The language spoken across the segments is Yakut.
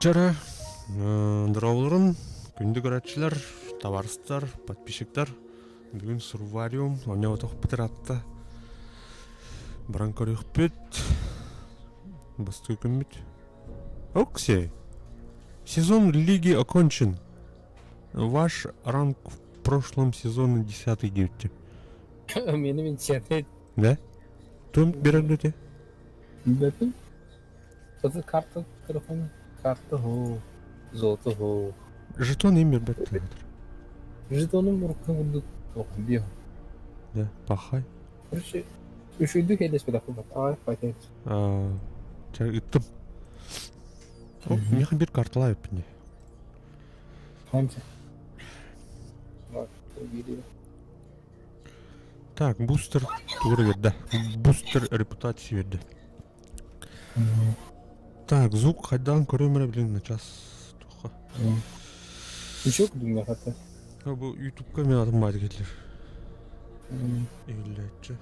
Чара, здороволорун, күндү көрөөччүлэр, табаарыстар, подписчиктар. Бүгүн Сурвариум оонньоотохпут ыраатта. Баран көрүөхпүт. Бастакы күммүт. Окси! Сезон лиги окончен. Ваш ранг в прошлом сезоне десятый диэбиттэр. Мени мин сиэппит. Да? Тум береллете? Билбэппин. Кызыл карта телефону. Карта хоо. Золото хоо. Жетон им бербэт Жетонум урукку курдук биэһ. Да, пахай. Короче, үчүгдүк элэспэтэхпин аҕай пакет. Чэ, ыттым. Миэхэ бир карталаа эппин Ханча. Так, бустер тугура берді. Бустер репутация берді. Так, звук хайдаан көрөм эрэ билин начаас туха. Ничего кудуҥҥа хата. Бу ютубка мен атым баар келлер. Иһиллээччи.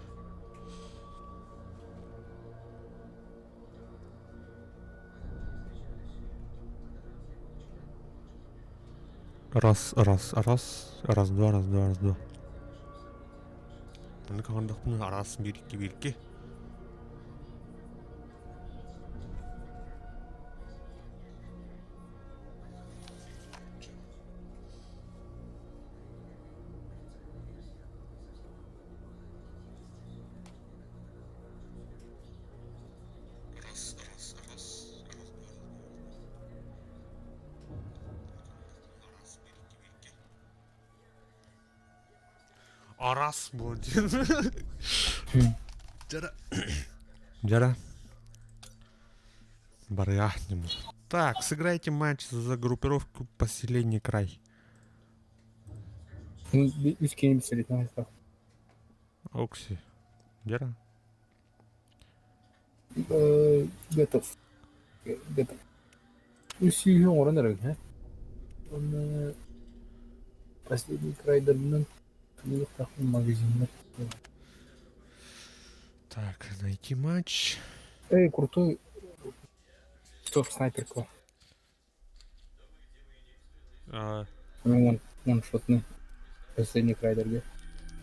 Раз, раз, раз, раз, два, раз, два, раз, два. Маннык аҥардахпына араас биир икки биир икки. Арас буо диэн. Дьара. Дьара. Барыах Так, сыграйте матч за группировку поселение Край. Үс киһи билсибит Окси. Дьара. Готов. Готов. Үс сүүһү оҥорон эрэбин ээ. Уонна последний крайдарбынан тугу магазиннар. Так, найти матч. Эй, крутой. Стоп, снайперка. А... Вон, вон шотный. Последний крайдарга.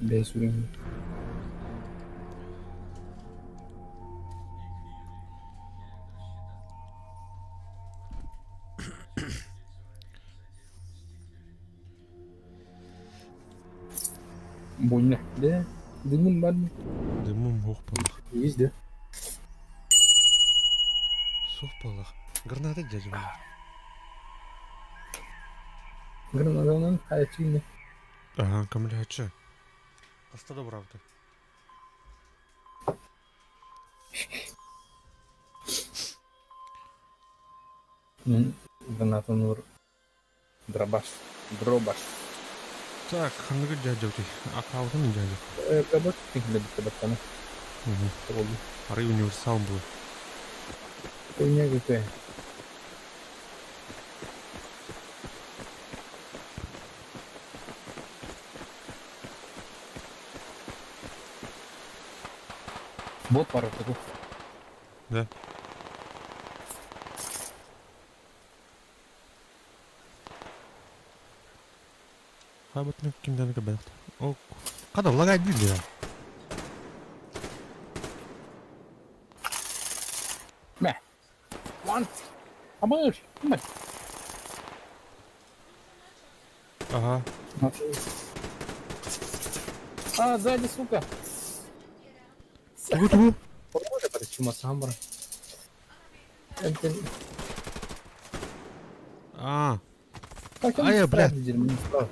Без времени. Больно, да? Дымым бар. Дымым суох буоллах. Есть, да? Суох буоллах. Граната дядя. Гранатанан хаячыны. Ага, камлячы. Хаста да бырабыта. Гранатанур дробаш. Дробаш. Так, ханныгы дядя Акаутын дядя. Дробаш баттаны. Арай универсал был. У какая? Бот пара такой. Да. Хабытны кимден кебет. О, када лагай диде. Мә. One. Абыш. Мә. Ага. А, сзади, сука. Тугу тугу. Чума самбара. А. Как Ай, бля. бля.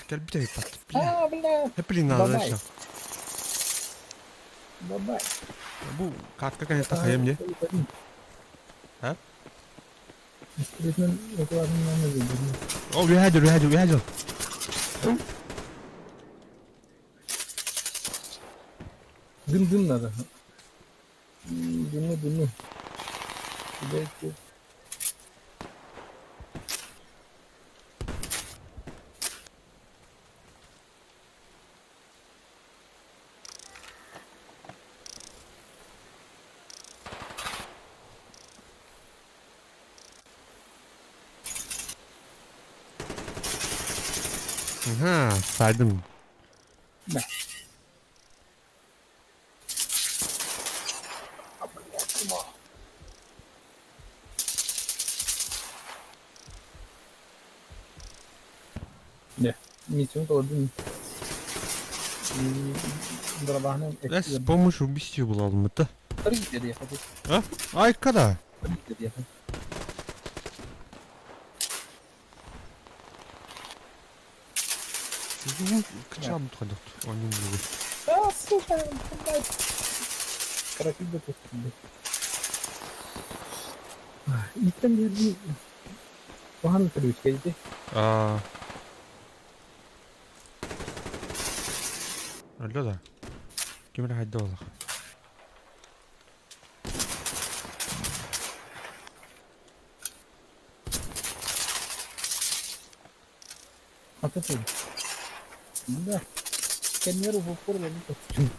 Кэлбит эбит. А, бля. Блин, надо Бабай. дальше. Бабай. Бу катка, конечно, хаем не. А? О, выходил, выходил, выходил. Дым-дым надо. Дымы, дымы. Куда идти? Ага, сайдым. Да. Дьэ, миссияны толордум. Дорабааһыны Э, с помощью убийства буолалыммыт да? А? Айка да. Кычам туходот. Оннун бугу. А, сука, блядь. Красиво тут. Иттен биэрдим. Куһаҕан ключка ити. А. Өллө да. Ким эрэ хайда буоллах. Ата ты. Да. Кэннигэр уһукпар ылабын.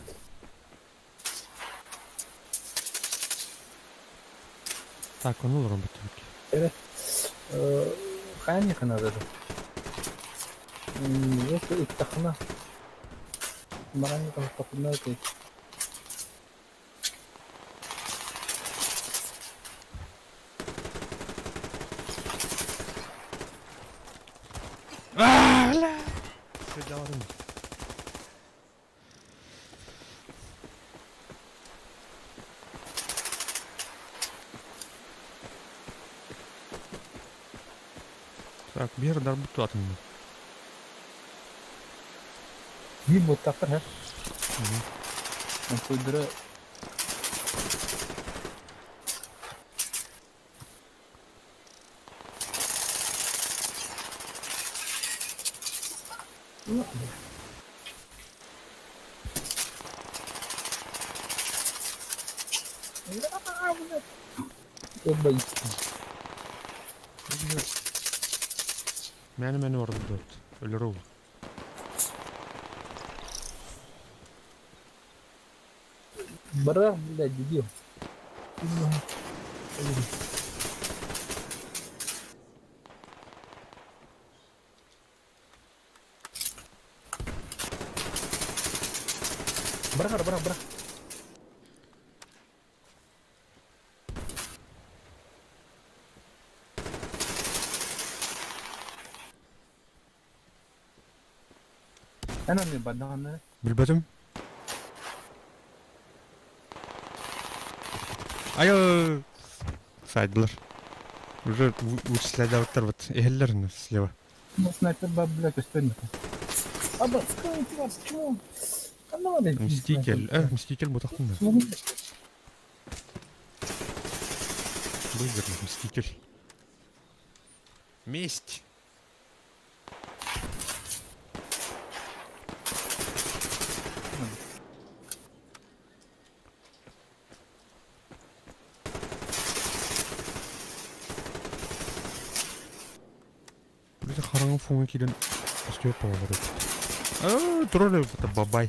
Так, ону олорон бүттүбүт. Эрэ. Хаан канадада. Если ыттахына баран тоһуттахпына ты. Сыдьаларым. Так, биир дарбыт туатынна. Биир буоттахтар һэ. Онтуйдара Мээнэ-мээнэ ордубут. Өлөр ол. Бара, блядь, дебил. Быраҕар, бырах, бырах. Эн аны бадаҕаннары. Билбэтим. Айыл! Сайдылар. Уже вычислядаваттар вот. Иһэллэр слева. Ну, снайпер ба, блядь, көстөн. Аба, скройте вас, почему? Мститель. Мститель бутахтын. Выиграл Мститель. Месть. Блин, хараҥа фоҥҥа киирэн көстүө буолар эбит. Аа, турар эбит бабай.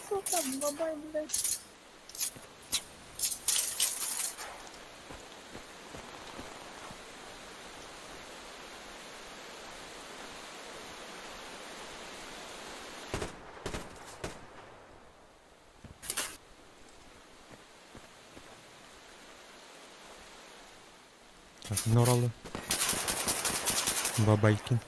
Сука, бабай, блядь. Так, Норалы. Бабайкин.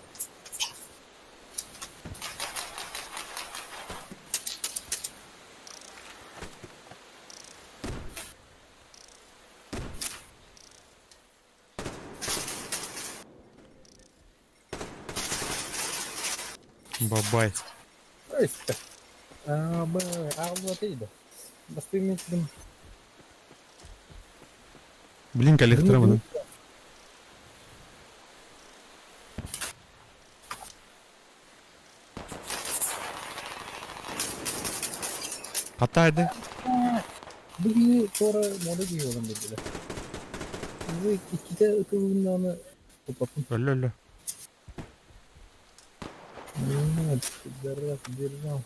Бабай. Өстө. А, б, аҕыллыбата Бастыҥ Блин, коллектора. Хатайды. Бүгүн туора мода киһи буолан биэрдилэр. Бу иккитэ ытылыннаҕына туппаппын. Өллө өллө. Нет, пидорас, держал.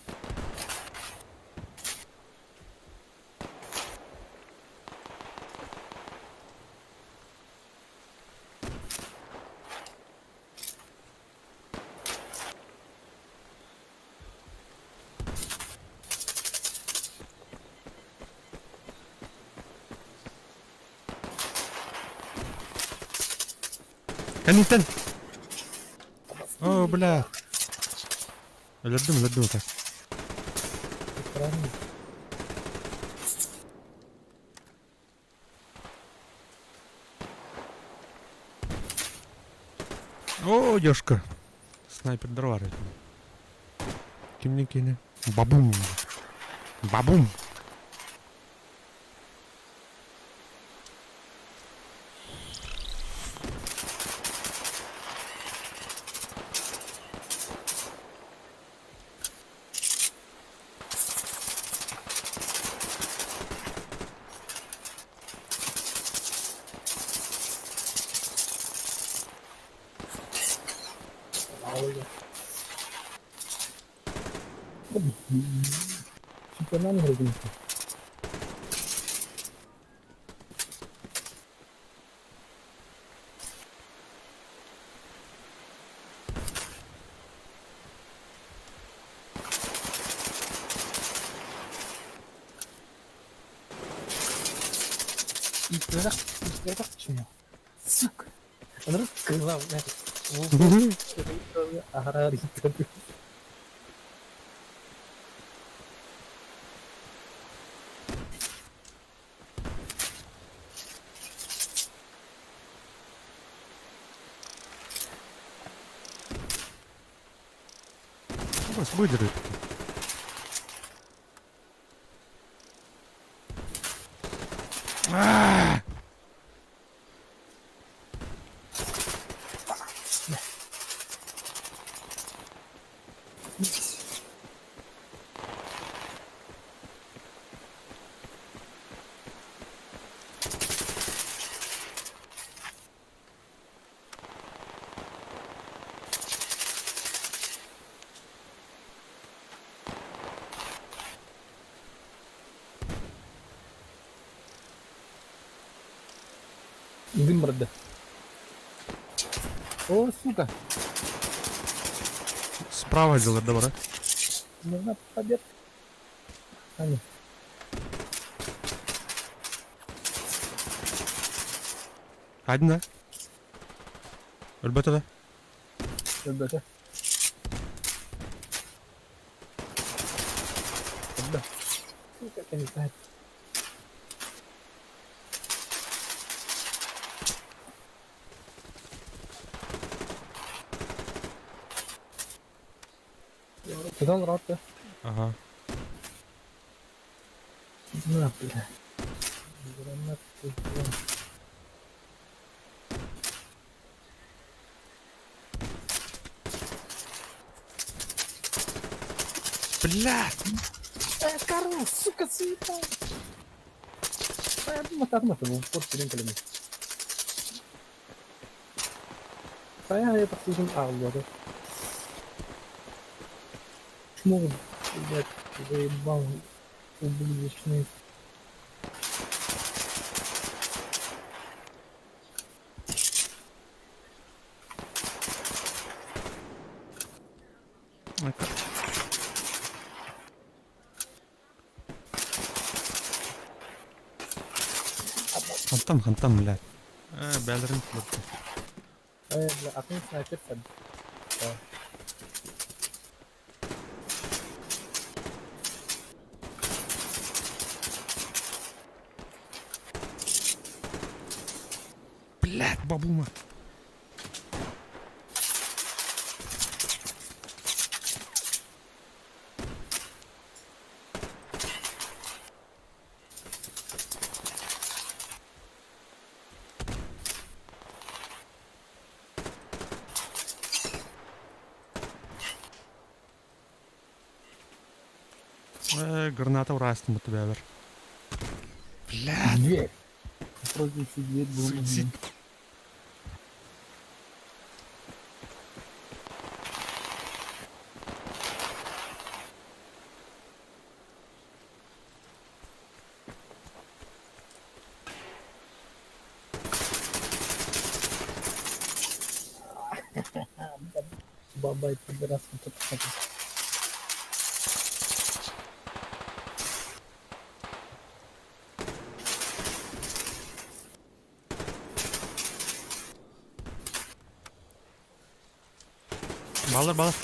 Кэнниттэн! О, бля! Өлөрдүм, өлөрдүм это. Правильно. О, девушка. Снайпер дрова Кимнин кини? Бабум. Бабум. Чемпионат грузинский. Ииппэтэх, ииппэтэх чмо. Сука. Ынырык кыыла, блядь. Аһара ииттэрбит. Бас выдержит. А! Дым барда. О, сука. Справа дела, добра. Нужна победа. А, нет. Одна. Өлбөтө да. Өлбөтө. Өлбө. Сука, это не знает. Тутан рота. Ага. На, бля. Гранат, бля. Бля! Карл, сука, заебал! Хайа тахсыытын ааҕыллыбата. Чмо, блядь, заебал, ублюдочный. Хантан, хантан, блядь. Э, бээлэрин туларда. Э, бля, атын снайпер сад. Блядь, бабума. Э, граната урастым тебя, Блядь. Дверь. Вроде дверь была. Суицид. Бабай, пидорас, вот это хата. Балар, балар.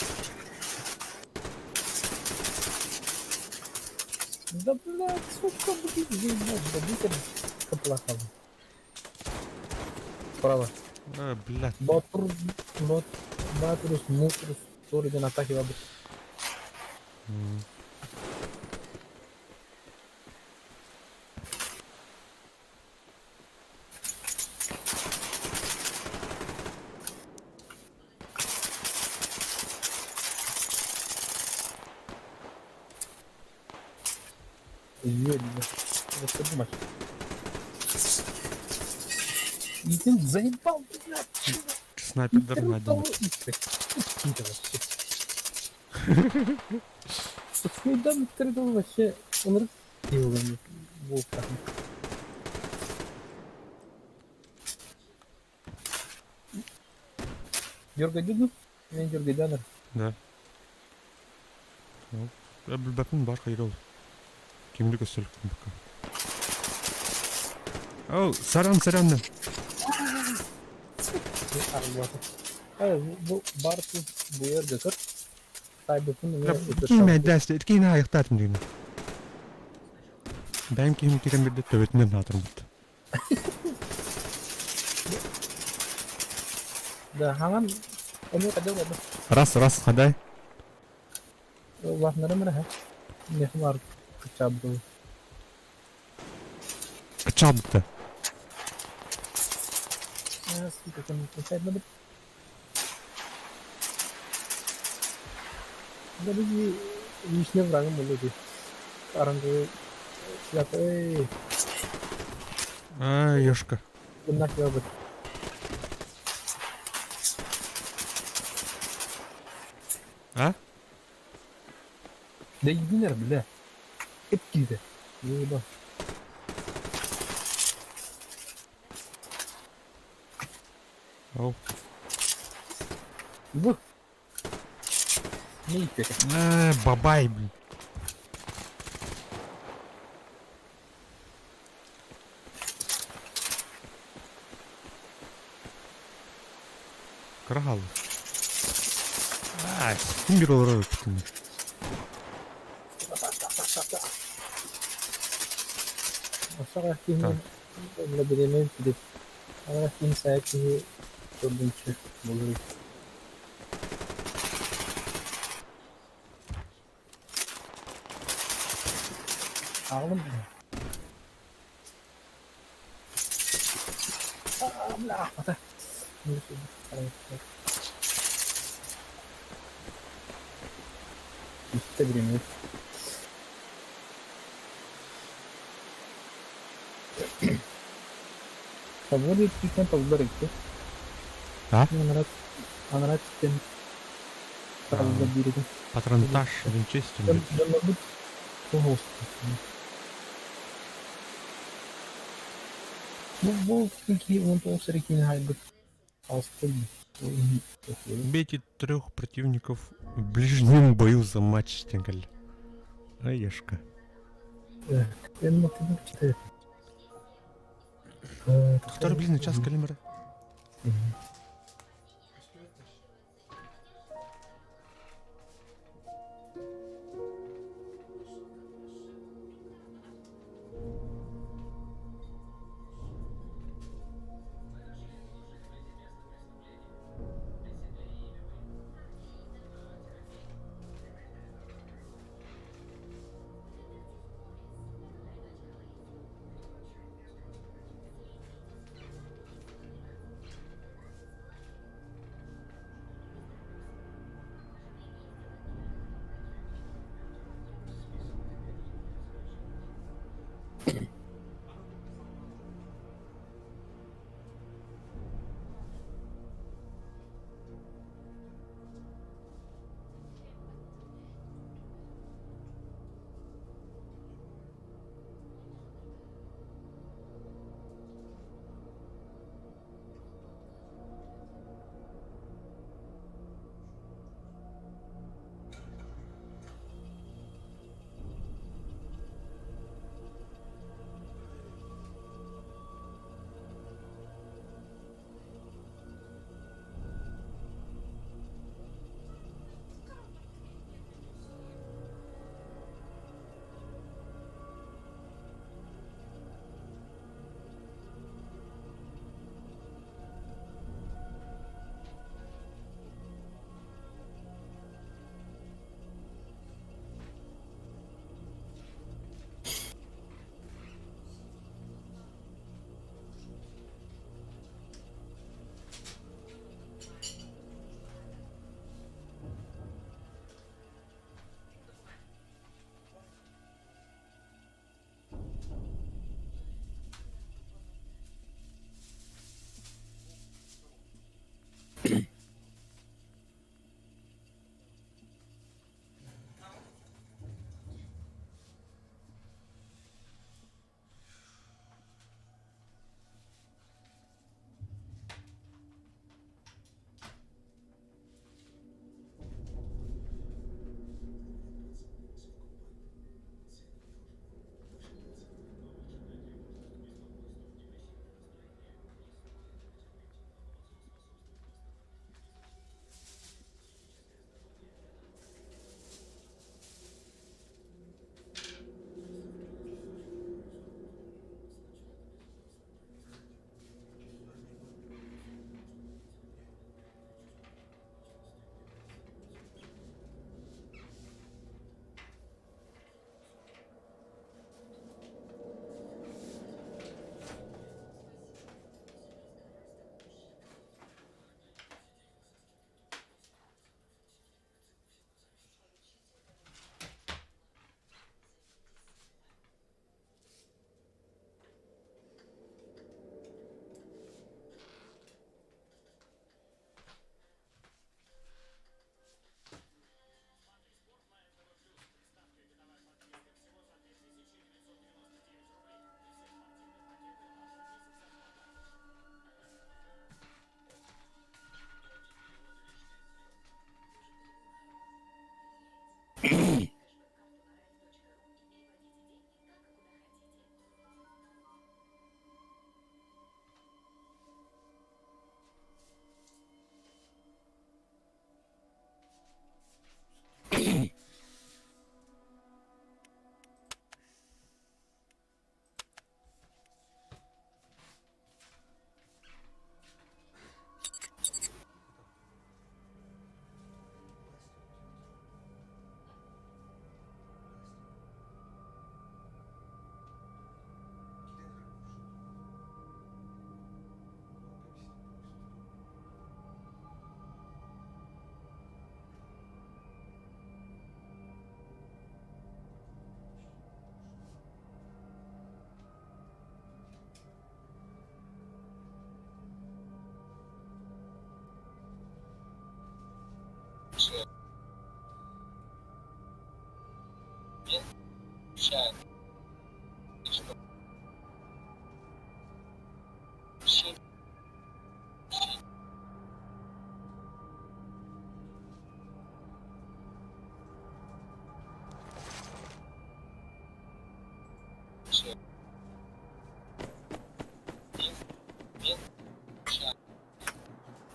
Да блядь, сука, блядь, заебал, да быстро поплакал. Справа. Э, блядь. Батур, бот, Батурус, Мутрус, Ториден атаки бабы. Ёльно. Вот что думать. Иди заебал, блядь. Снайпердар найден. Суйдан кирдил вообще ынырык киһи буолуохтаах. Дергайдыгы? Мен дергайданыр. Да. Билбэппин бар хайыр ол. Кимди көстөлүк пока. О, саран саран. Бу бар бу жерде көр. Ким әдәсте, ким аяқтатым деймін. Бәйім киім кирен бірде төбетінен атырым бұтты. Да, хаңан эми кадер болды. Рас, рас, хадай. Улахнары мына ха. Нехим ар кычабды. Кычабды. Сука, кем кычабды. Да бизи лишне врагым болду. Араңгы шляпа, эй. Ай, ёшка. Нахер бит. А? Да иди бля. Эткиде. Заебал. Оу. Бу. Не итпек. Э, бабай, блин. Крал. Ай, ким бир олар өттүм. Ошоға кийин билемен деп. Ага кийин сайт кийин төрдүнчү болор. Ağlım. Бля, ата. Үстэ биремет. Свобода тикен толдар икки. А? Анарат анарат тикен талдар бириги. Патронтаж, винчестер. Доннорбут тоҕус. Бу бу ики 19 эрэ хайбыт. Алсты. Убейте трех противников в ближнем бою за матч, тенгаль. Ай, ешка. Мен мотивым читаю. Второй ближний час калимера.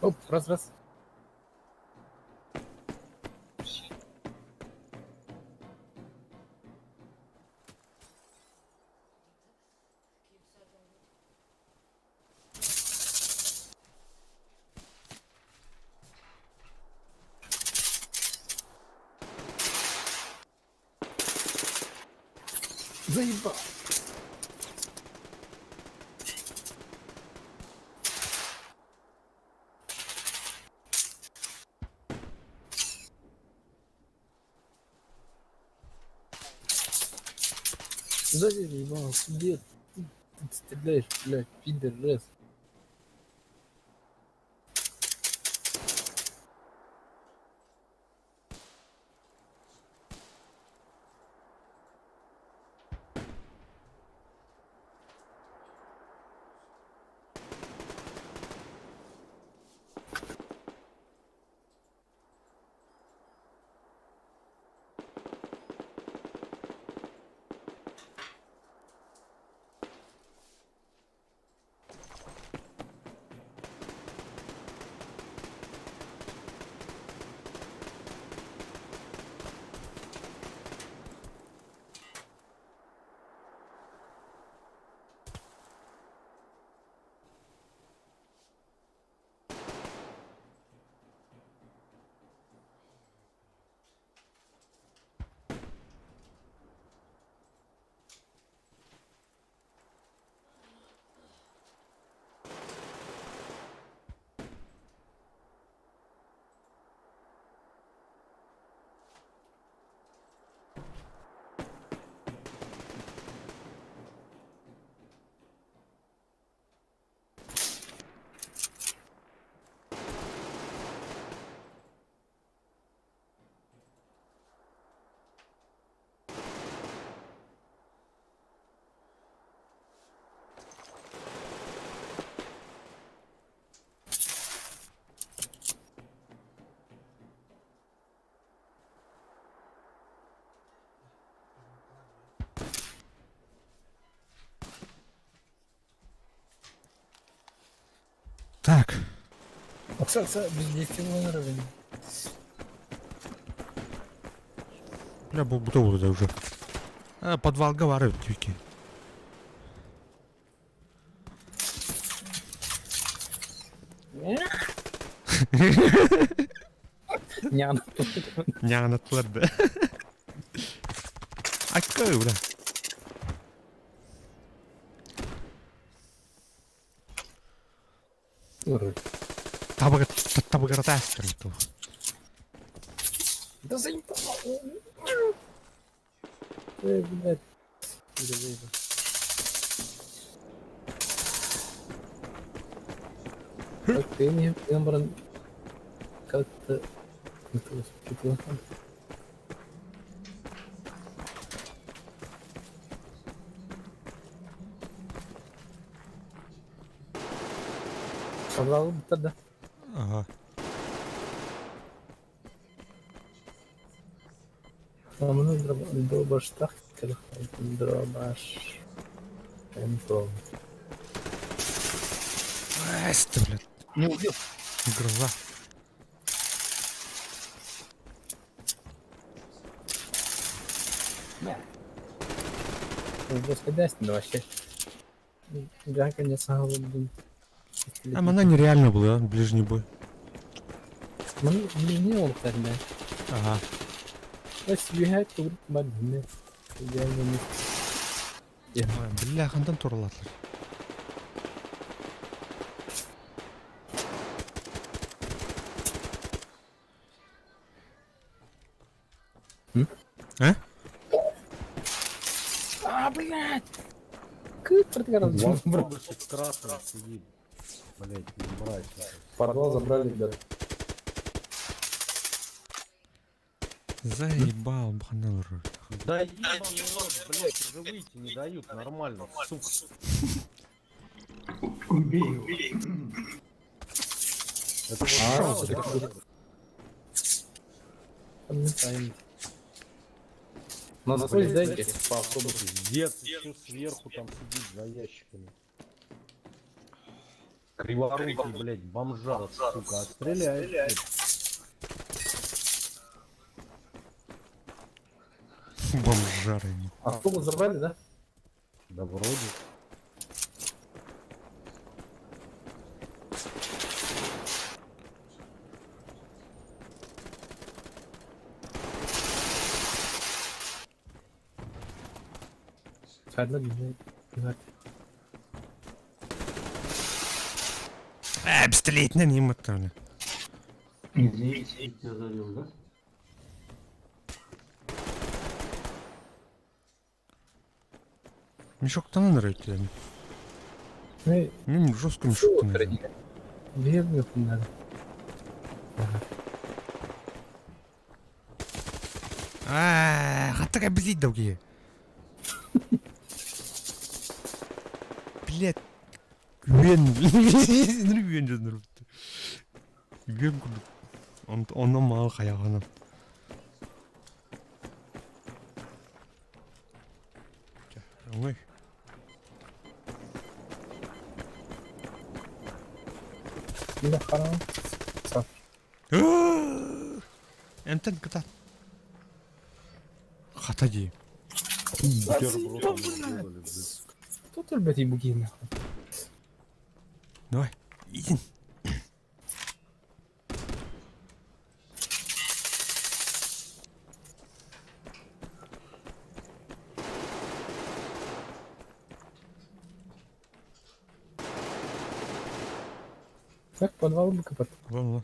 Оп, раз, раз. Заебал. Заебал, где ты, ты стреляешь, блядь, пидорас. Так. Окса, Окса, без 200 уровень. Бля, был уже. А, подвал говорю, тюки. Няна. Няна твердо. А какой, бля? Уровень. Табагратастер. Да заебал. Эй, блядь. Или заебал. Так ты мне прям как-то это воспитывал. Подвал тогда. Ага. Маны дробаштах дробаш. Энто. Эст, блядь. Не убил. Гроза. Господи, вообще. Да, конечно, блин. А она нереально была, ближний бой. Мне он тогда. Ага. Бегать тут мадны. Идеально не. Ой, бля, хантан туралатлар. М? А? А, блядь! Как протыкал? Красный сидит. Блять, не брать. Подвал забрали, ребят. Заебал, бханал рот. Да ебаный рот, блядь, уже выйти не дают нормально, сука. Убей его. Это вот А, справа, вот это да, круто. вот это? Подметаем. Насквозь дайте по автобусу. Пиздец, еще сверху там сидит за ящиками. Криворукий, блядь, бомжара, сука, отстреляет. блядь. Бомжары. не. Автобус забрали, да? Да вроде. Хайдла бежит. Пистолет на ним отправили. Извините, я тебя залил, да? Мешок-то на нравится. Ну, Мим жестко мешок-то надо. Бедных не надо. А, хатага бзить долгие. Блять. Үөн, үөн дьоннор. Үөн курдук. Онно мал хайаҕынан. Ой. Мина харам. Эмтэн кытат. Хата дии. Бутерброд они сделали, блядь. Кто только эти буги нахуй? Давай, иди. Так, подвал бы копать. Вон, вон.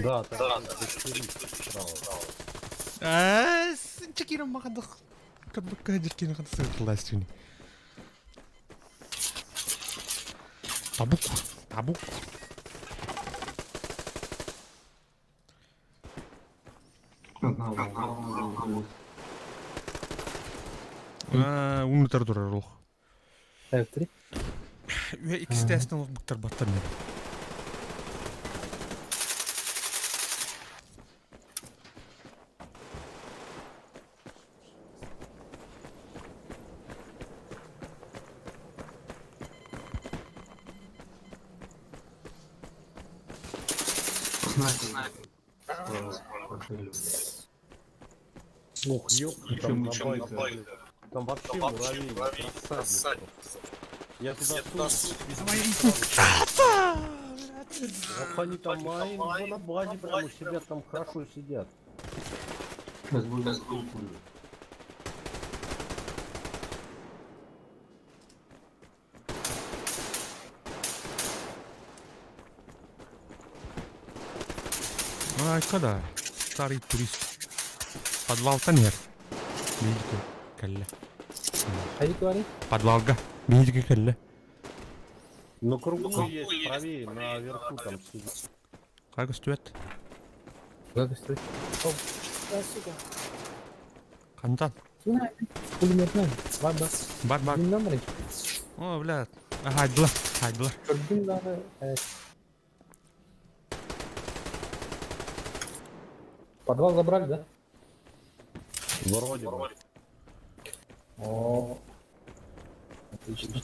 Да, там турист справа. Аа, чекирам махадах. Кабакка диркин хадас классини. Табук, табук. Одного, одного. Аа, умнутар турар олох. F3. Үе икстәсен олох буктар баттар мен. Снайпер. Справа. Пошли. Ох, ёпта, там на байках, блядь. Там вообще муравей, рассадник просто. Я туда сунул. Вот они там, они на базе прямо у себя там хорошо сидят. Сейчас будем курить. Ай, когда? Старый турист. Подвал-то нет. Видите, калля. Хайди говори. Подвалга. Видите, калля. На кругу есть, правее, наверху там сидит. Как стоит? Куда ты Оп. Да, сука. Хантан. Сюда. Пулемет надо. Ладно. Бар-бар. Не номер. О, бля. Ага, дла. Хайдла. Көрдүм дагы. Подвал забрали, да? Вроде бы. О. Отлично.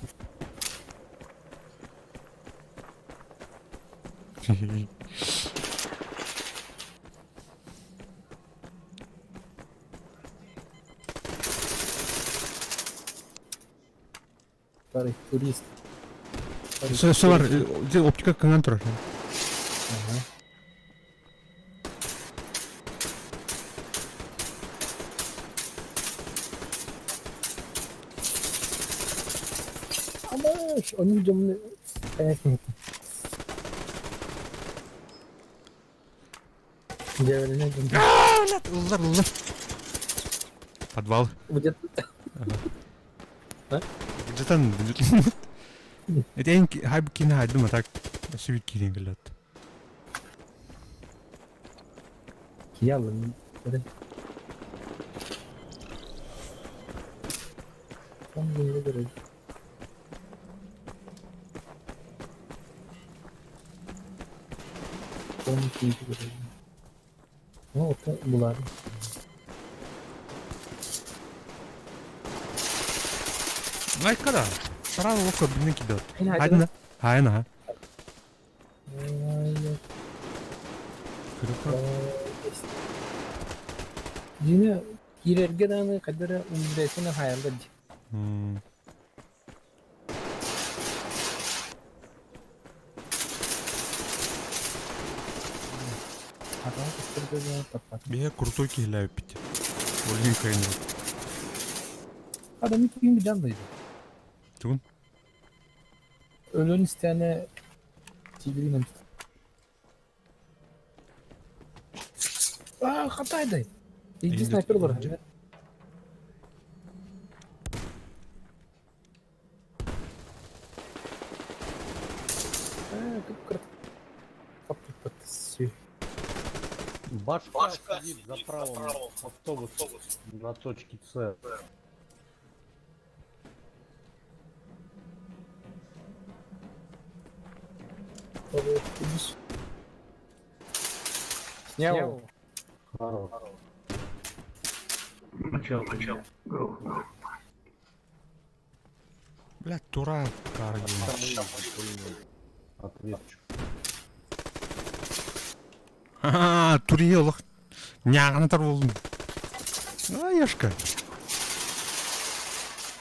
Старый турист. Старый Солар, турист. оптика канган турар. Ага. Амаш, он идем. Конечно. Блядь, ыллар, ыллар. Подвал. Где-то. А? Где-то. Это хайб кина хайдым, а так сүйүт киирин кэллэт. Ялын. Он не выберет. Он не выберет. Ну, вот булар. Айкара. Сразу локо бинен кидет. Хайна. Хайна. Дьиҥэ киирэргэ даҕаны хайдах эрэ умнубэккэ хаайаллар дии. Атаҕа көстөргө дылы таппат. Биһиги крутой киһилээбиппит. Олин кайныр. Adam iki gün bir can daydı. Тугун? Өлөн истээнэ тигрин Аа, хатайдай. Иди снайпер олорор. Башка сидит за правым автобусом на точке С. Снял. Хорош. Начало, начало. Грохнуло. Блядь, тура карги. Ответчик. Ха-ха, турьелах. Няғанатар болдым. Аяшка.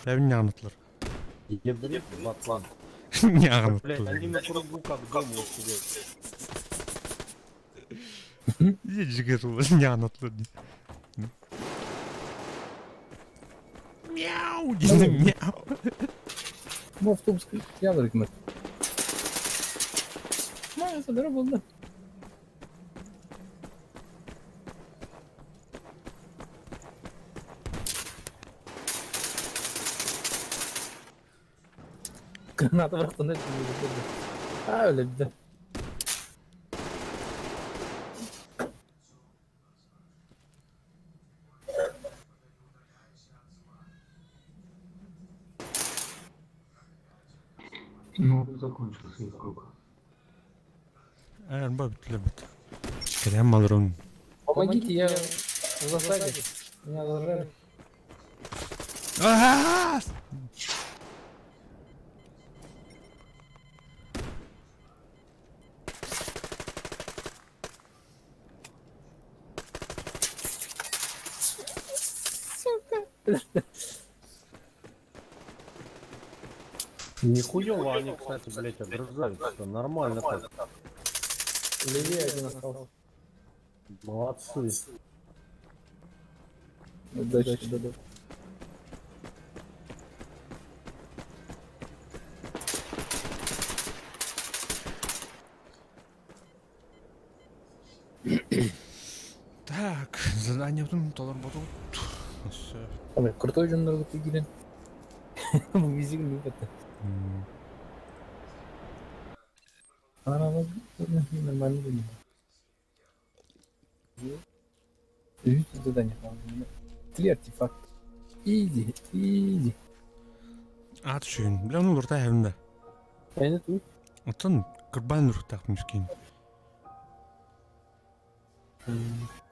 Бәбін няғанатлар. Едрит в Атлант. Няғанатлар. Блядь, они на кругу как дома сидят. Жігер няғанатлар. Мяу, дейді, мяу. Бу автобус ялыр гыммыт. Маа, буолла. Граната бырахтан Аа, өлөдө. Ну, закончился их круг. Эр, баб, лебет. Крем малрун. Помогите, я в засаде. Меня зажали. А-а-а! Сука. Нихуево они, кстати, блядь, огрызаются. Нормально так. Левее один остался. Молодцы. Удачи, да, да. Так, задание потом доллар буду. Все. Ой, крутой жоннорго тигирен. Бу визигин билбэт. Нормально было. Үс задание. Три артефакта. Изи, изи. Ат шүйін. Бля, ну лурта хәвінде. Әйне ту. Оттан кырбан луртақ мискин.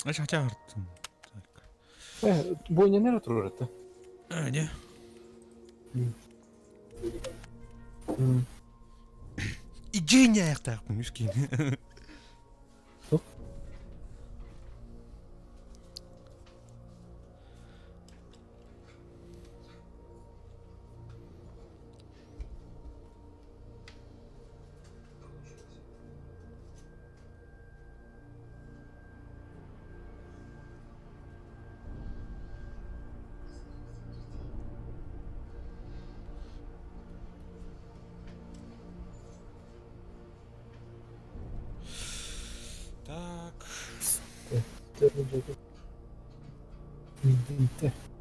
Аш хача арттым. Так. Бойня нера турар это. А, не. Иди не аяқтақ мискин. Так.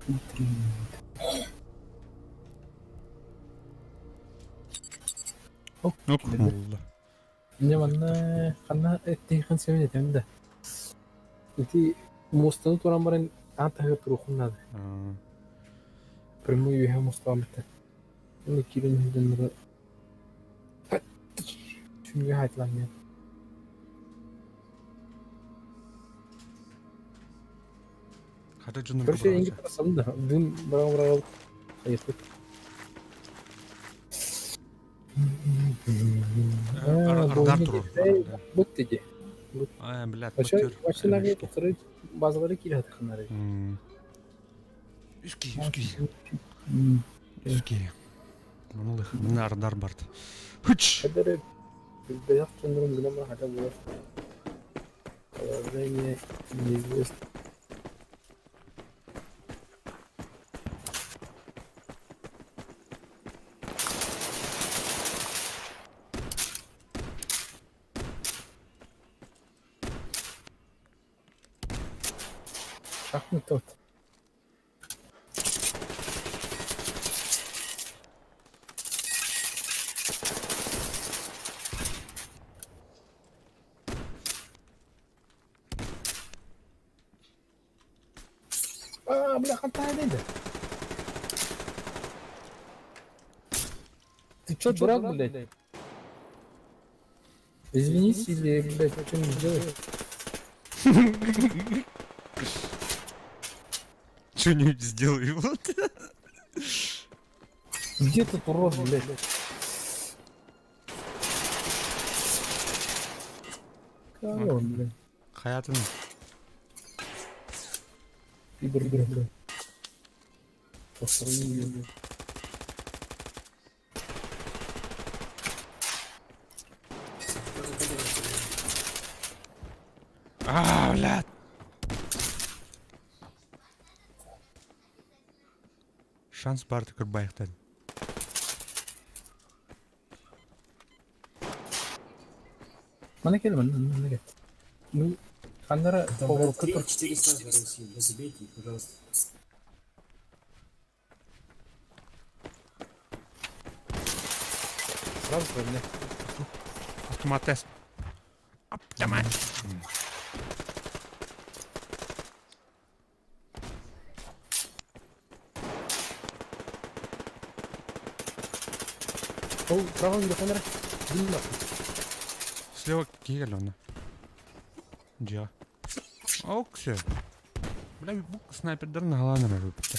Три минуты. Ок, буолла. Дьэ манна ханна эттиэххин сөбүн этим да. Ити муостаны туран баран аан таһыгар туруоххун наада. Прямой үөһэ муостаҕа Уонна киирэн иһэллэрэ Сүнньү хаайталаан Хата дьонум Короче, эйигин тахсабын да, дым быраҕа-быраҕа хайыппыт. Ардар турар. Бут диди. А, блядь, Вообще, вообще нами повторить базалары киирэ хатыхыннары. Үски, үски. Үски. Маналых, мына ардар бард. Хыч! Эдэр билбэтэх дьоннорум гынан баран хата буолар. Положение неизвестно. Как не тот? А, бля, хантаа да. Ты чё, дурак, блядь? Извинись или, блядь, что-нибудь сделай. Что-нибудь сделай, вот. Где тут урод, блядь? Как он, блядь? Хаятын. Пидор, блядь. Посрали, блядь. А, блядь. Шанс баар көрбайықтан. Мана кел, мана, мана кел. Ну, ханнара Там поворотка тур. 3-4 снайпера России, забейте их, пожалуйста. Сразу мне. Автомат тест. Автомат. Ол, право микрофонара. Дим нахуй. Слева кигел он. Джа. Оксе. Бля, бук снайпердар нагаланар рупта.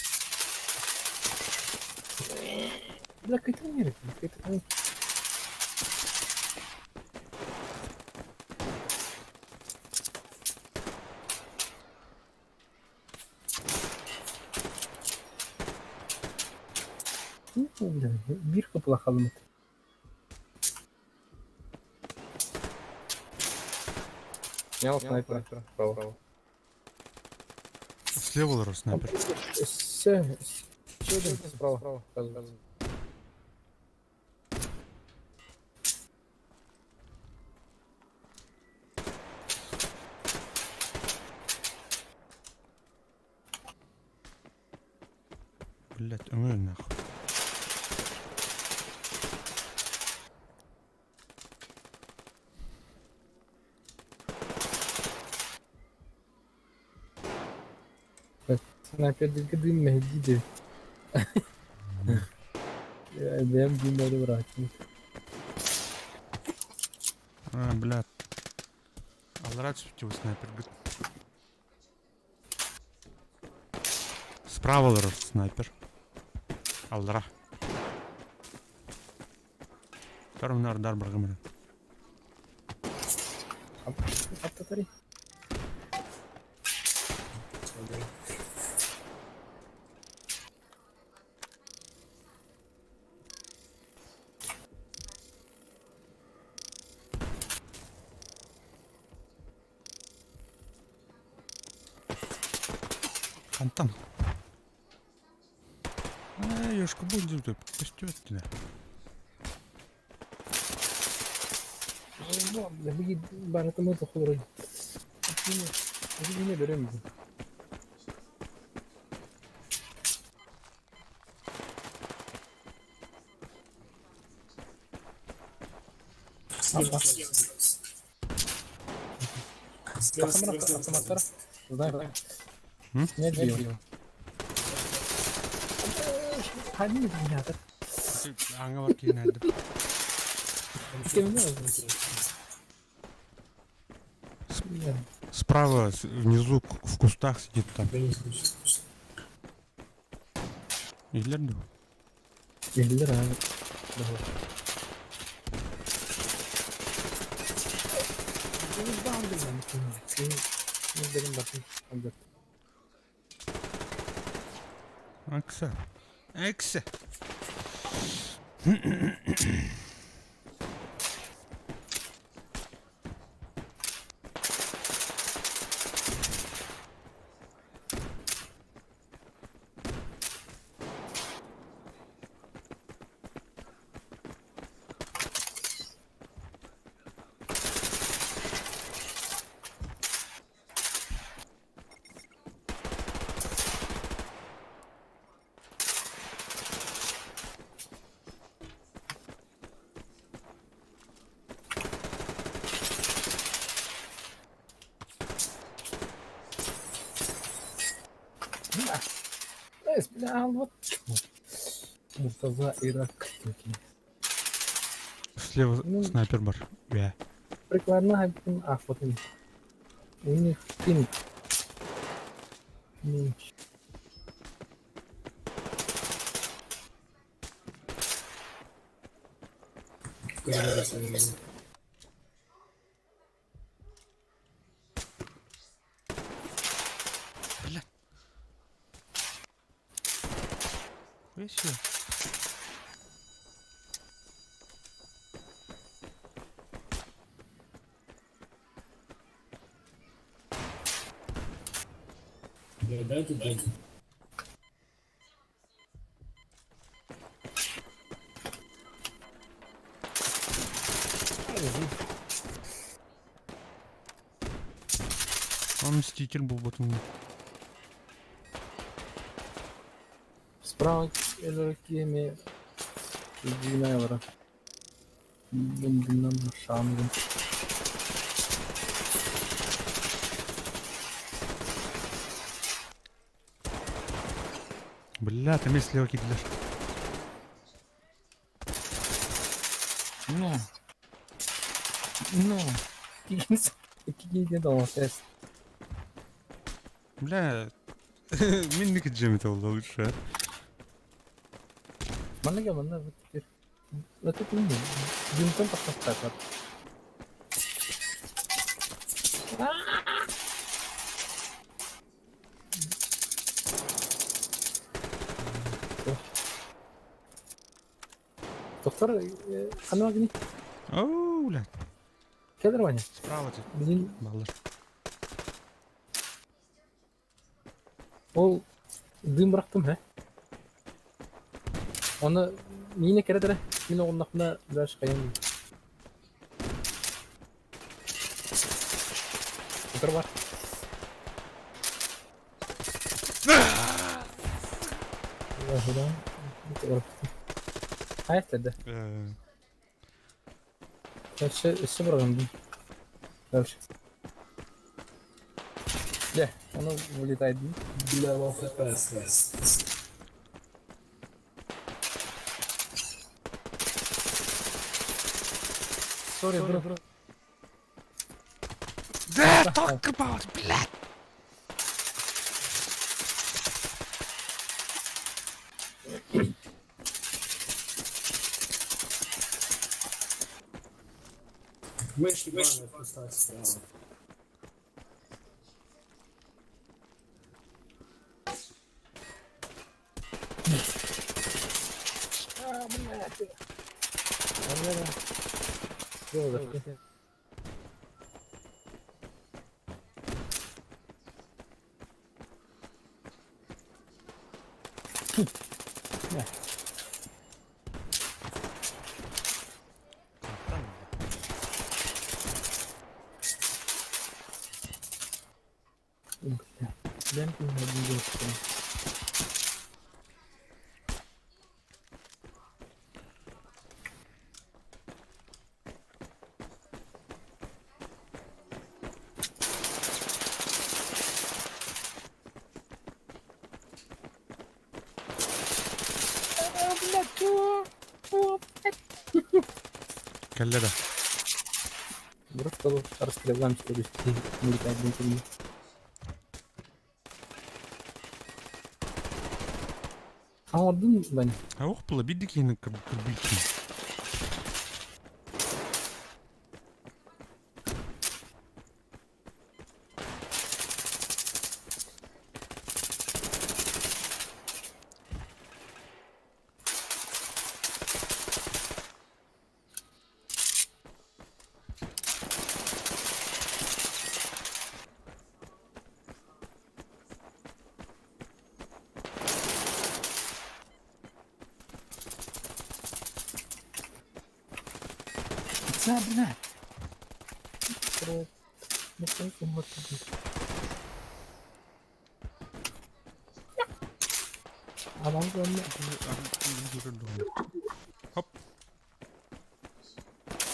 Бля, кайта не кайта. Бля, биир кыпла халымыт. Снял снайпера. Справа. Слева лор снайпер. Все, еще один справа. Раз, Блять, ой нахуй. Снайпер дым мehdi. Бэм дым брать. А, блядь. Аллара түсіпті снайпер. Справа лор снайпер. Аллара. Вторым нардар баргамыр. Аттатари. Хантан. А, ёшка будет тут, пустёт тебя. Бля, баратымы тохолор. Yine берем. Слева, слева. Слева, слева, слева. Автоматтар. Знаю. М? Не бил. Они меня так. Аңа бар кейін әлді. Справа, внизу, в кустах сидит там. Я не слышу. Иһиллэр дуо? Иһиллэр а. Акса. Эксе. Бля, вот Муртаза Ирак. Слева Ну. снайпер бар. Бля. Прикладная а, вот они. У них пинг. Меньше. В коридоре слева. Бля. Хуя себе. Бля, дайте деньги. Он мститель был вот он. Справа кеми Динайвера. Бомбинам шангом. Бля, там есть слева кидаешь. Ну. Ну. Какие не тест. Бля. Минник Джимми это было лучше. а. Манна манна вот теперь. Вот это не. Винтом так вот. Доктор, ханна гни. Оу, бля. Кедр Ваня. Справа ты. Блин, Малыш. ол дым бырахтым, хэ. Оны мине кередere. Мин оҕуннахпына дальше хайан. Утар бар. Хайа да. Өссө бырагым. Дальше. Де, оно вылетает. Бля, low хп осталось. Sorry, bro. Да, talk about, блядь. Мышь ебаная в кустах справа. А, блядь. Всё, зашли. Бля. Ленту не видел, что ли. Кэллэ да. Просто расстреляем следующий милитарный. Оҥордун Ваня? А ох, было видно киһини кырбыйчын. За, бля! Хоп.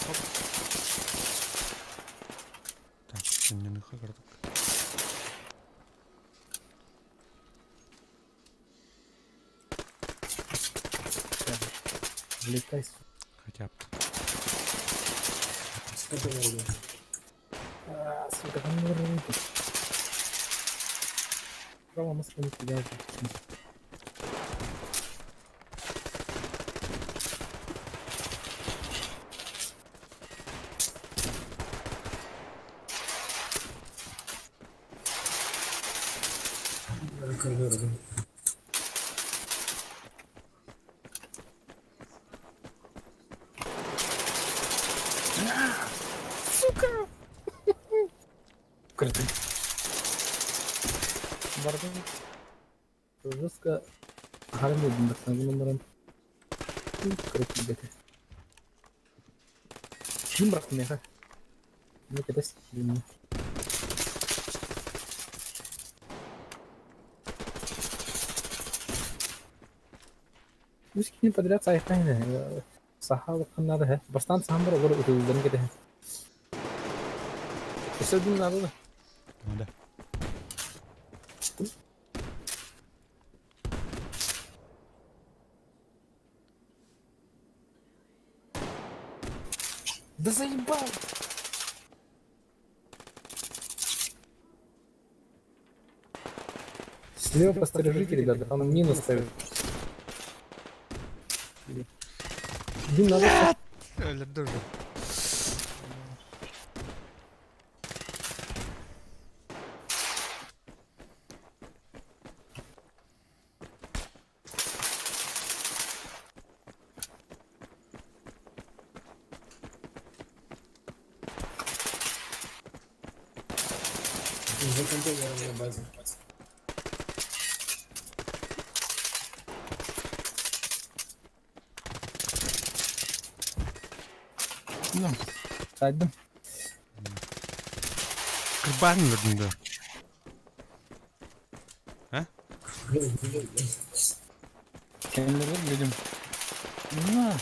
Хоп. Так, не хагардык. Влетай. Хотя бы. Сколько народу? А, сука, там не рвут. Право мысли не тебя. Коридор один. Сука! Крутый. Бардым. Жестко харым дедим бактан гынан баран. Крутый бете. Ким бырахтым меха? Не кедес ким. Үс кини подряд сайхайна. Саха ханнары хэ. Бастан сахан бар олор ытылдарын кете. Өсө дин надо да. Да. Да заебал! Слева посторожите, ребята, там минус ставит. Дим, надо... Öyle dur. За контейнером на базе. Ну, сайдым. Кырбан вердим да. Kendileri dedim. На.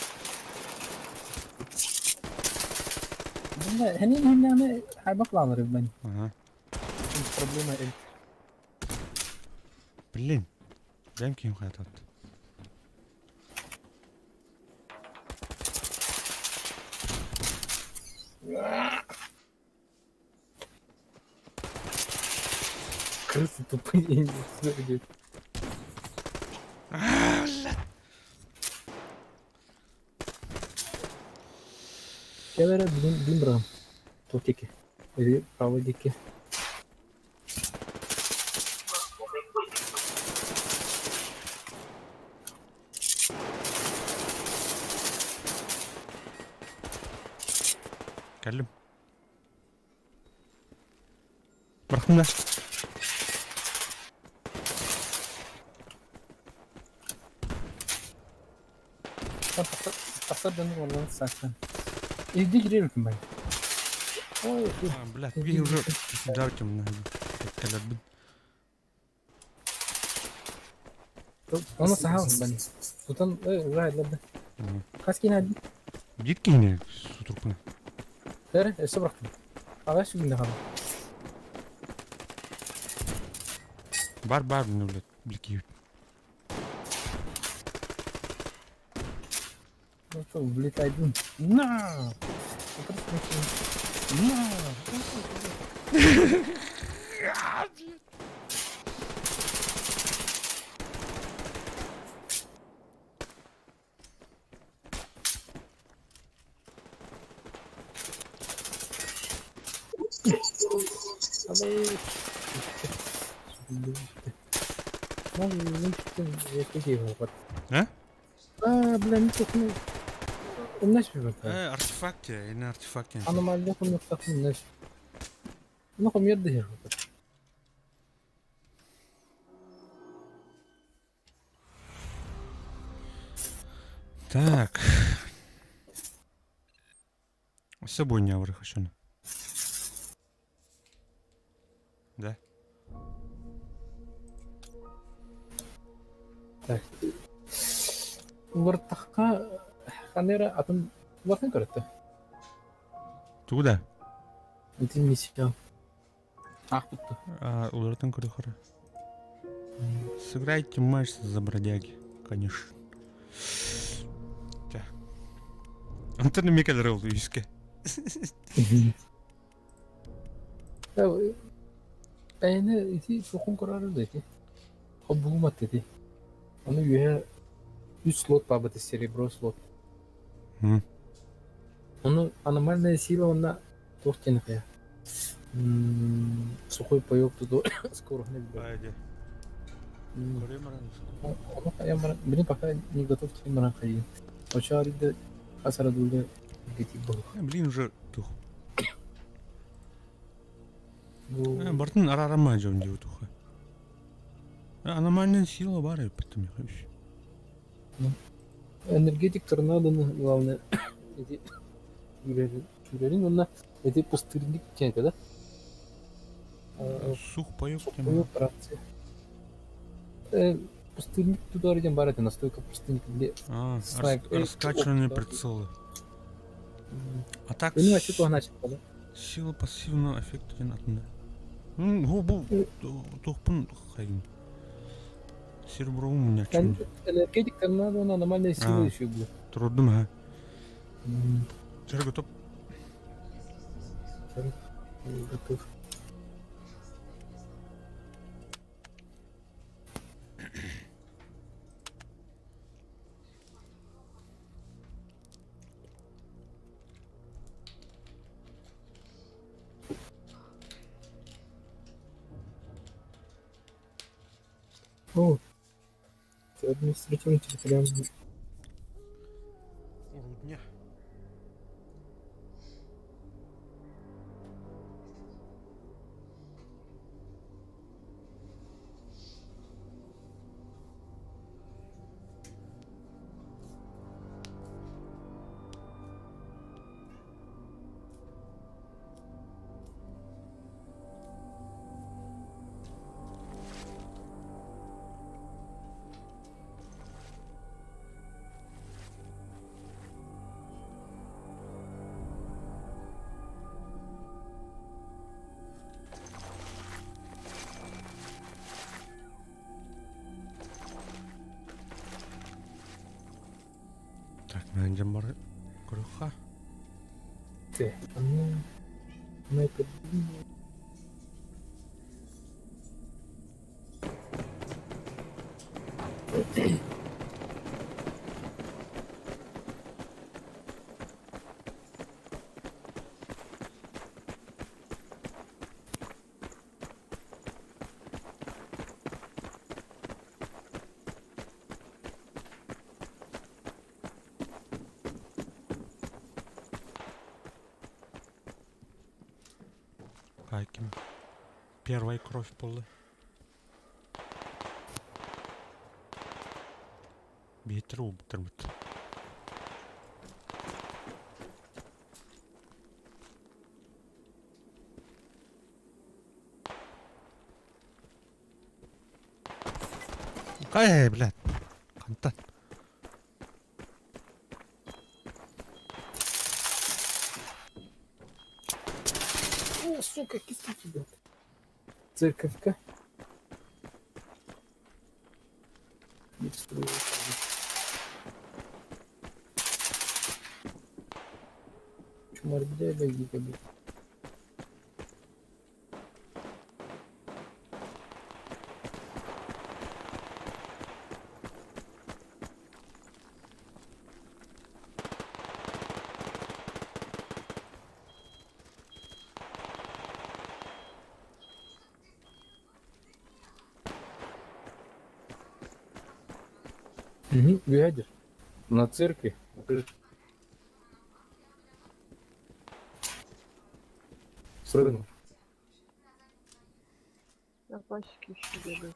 Бля, хенин хеннәме хайбакланыр ben. Ага. Проблема el. Блин. Дэм ким хатат. Крысы тупые не знаю. Кэлэрэ билин билин бырам. Тотики. Или право дики. Кэллим. Бырахтым да. Тахсар дьонур оннан саасан. Илди кириэр бай. Ой, А, блядь, я уже жартим на кэлэрбин. Оны саха бан. Тутан ой, ура, Хас кина Биир киһини сутурпуна. Тер, өссө бырахтым. Ага сүгүндэ хала. Бар бар ну блядь, блики. Просто влетай. На! На! А? А, бля, не тухну. Умнаш биберта. Артефакт, энэ артефакт. Аномалия хумнактах умнаш. Ну, хум ердыхер. Так. С собой не авры хочу. Да? Так. Улартахха ханера атын улартын көрөттө. Туда. Ити миссия. Ах бутты. А, улартын көрөхөрө. Сыграйте матч за бродяги, конечно. Так. Антон Микель ол үске. Эйне ити сокун көрөрү да ити. Хоббугумат ити. Аны үһэ үс слот бабыты серебро слот. Ону аномальная сила онна туох диэн хайа. Сухой паёк туту скоро не билэр. Айде. Ону хайа баран, блин, пока не готов тем баран хайын. Оча арыйда хасара дулда гетик был. Блин, уже тух. Бу Бартын арарама жон диу туха. Аномальная сила бары потом вообще. Энергетик торнадоны главное эти сүүрэрин уонна эти пустырник диэн этэ да? Сух паёк тем. Сухую операция. Пустырник туда диэн баар этэ, настойка пустырник где А, снайп раскачанные да. прицелы. А так Bunu вообще туох начал, да? сила пассивного эффекта диэн атында. Ну, бу тухпун хайын. Серебро у меня чем. Энергетик торнадо, он аномальная сила А. еще был. Трудно, ха. Чер готов. Готов. О, это административный территориальный. Рудня. Так, менеджер бар көрөхха. Ты. Ну, ну это. Хайким. Первая кровь полы. Бетер убтырбыт. Эй, блядь. Хантан. О, сука, кисти тебя. Церковка. Не строю. Чумар бля, бля. Угу, глядишь. На церкви. Прыгнул. На пасеке еще бегают.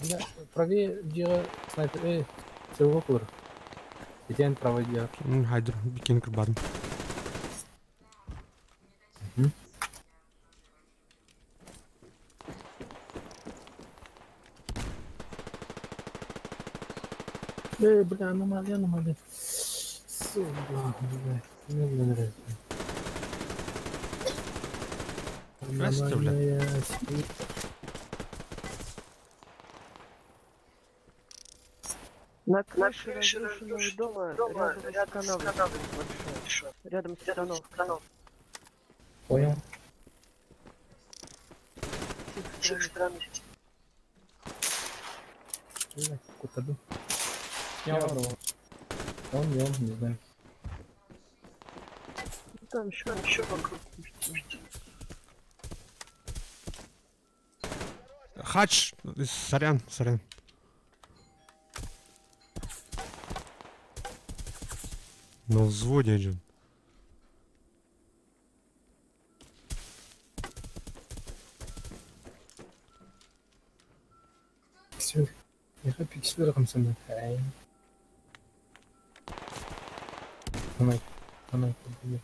Бля, правее дело снайпер. Эй, стрелок олар. Итен правый дело. Хайдыр, бикен кырбадым. Эй, бля, аномалия, аномалия. Сука, бля. Мне не нравится. Здравствуйте, бля. Аномалия, сила. На крыше разрушенного дома рядом с канавой большой. Рядом с остановкой. Понял. С их стороны. Бля, куда Снял одного. Он, не он, не знаю. Ну, там еще вокруг. пушки. Хач! Сорян, сорян. На взводе один. Пиксель. Я хочу пиксель раком. Ай. Она, она, бля.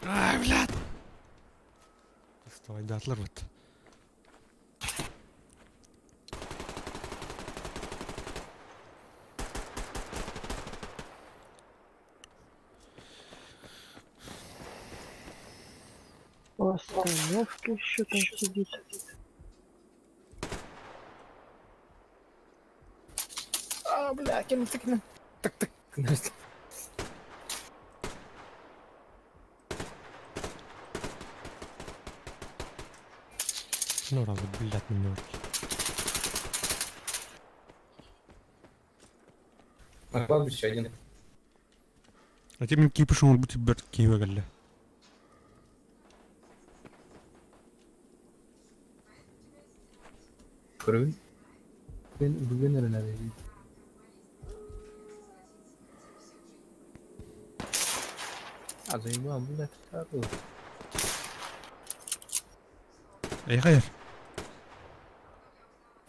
Ай, блядь! Вставай, датлар вот. У остановки еще там сидит. А, бля, кем ты кем? Так, так. Ну, разу, блядь, на него. На кладбище один. А тебе кипиш, он будет бер киева галля. Көрөбүн. Мен бүгүн эренер. А заебал, блядь, хорош. Эй, хайр.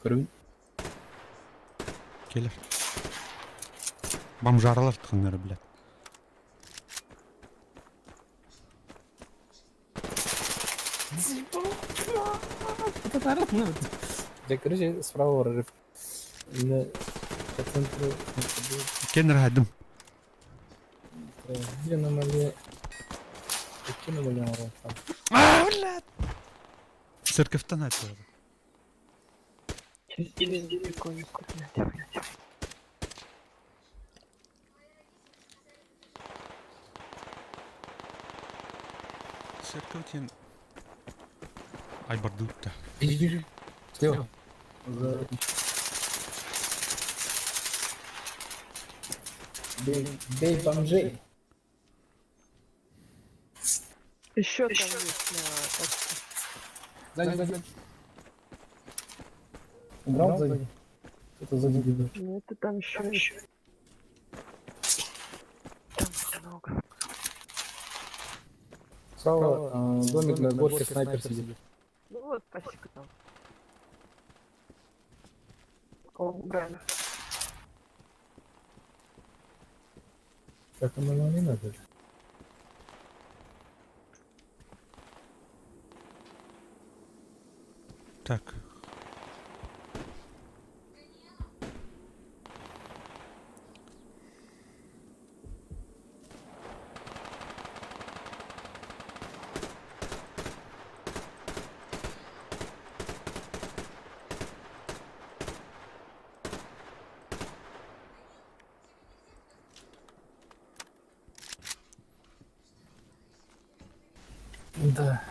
Көрөбүн. Келер. Бомжаралар тханнары, блядь. Я, короче, справа прорыв. На по центру. Кеннер хайдым. Где на мале? Какие на мале там? А, блядь! Церковь-то на это. Через иконку, блядь. Церковь тен... Ай, бардут-то. Слева. За- Бей, бей бомжей. Еще там есть на тачке. Сзади, сзади. Убрал сзади? Кто-то сзади бегает. Ну это там еще есть. Там много. Справа домик на горке, снайпер сидит. Ну вот, пасека там. О, убрали. Так оно нам не надо. Так. Да.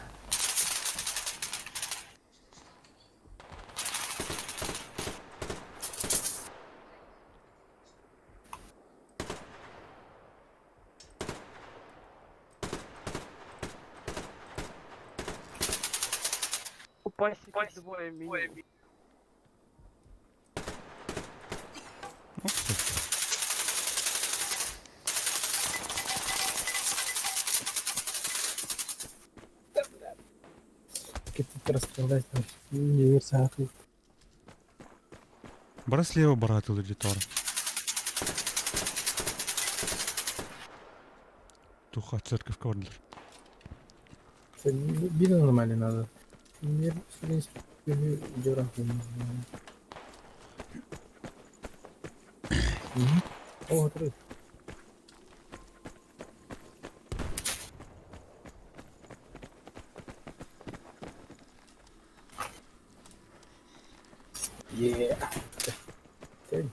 У пасеки двое минимум. Ух ты. Кетіп расстрелять там. Университет. Бара слева баратылы детора. Туха церковь кордер. Бил нормально надо. Мир, в принципе, дёран. О, три. Yeah. Okay.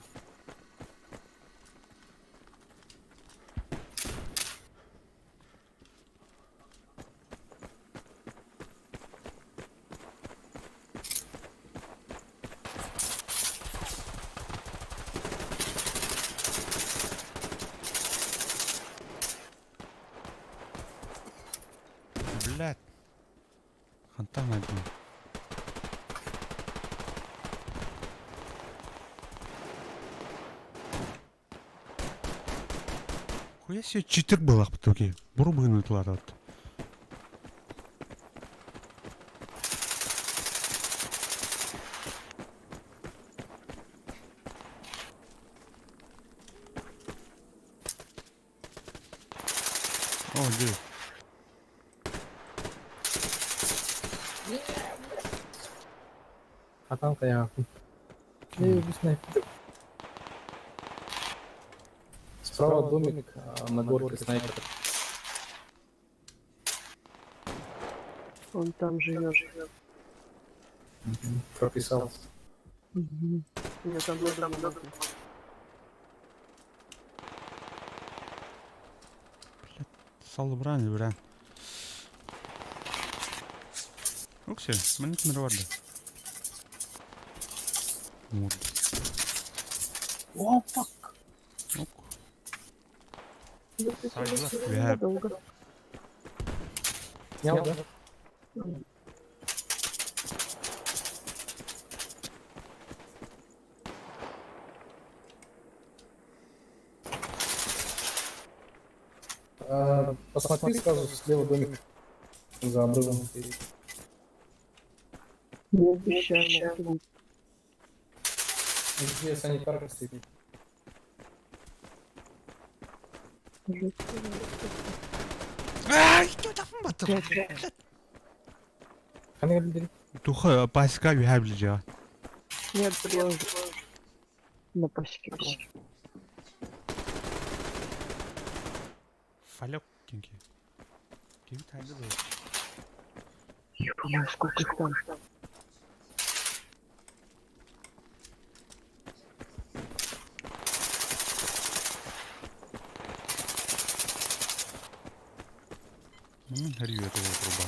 Блядь. Хантан один. Хуя себе читер был ахпатуки. Бурубыны тларат. О, где? А там я. Не, снайпер. Справа домик, на горке снайпер. Он там живет. Прописался. Угу. Нет, там надо много. Салыбран, бран. Укси, мен кімдер барды? Мурд. О, фак. Ок. Ну, ты Садила. всё Я- Надолго. Снял, да? А, Посмотри сразу слева домик за обрывом. Не обещаю. может быть. Где санитарка стоит. Жестко. Ай, что там батыр? Қане келді? Туха, пасека үйә білжа. Нет, предложу. На пасеке был. Фалек кенке. Кем тайды бұл? Ё-моё, сколько их там. Харью этого труба.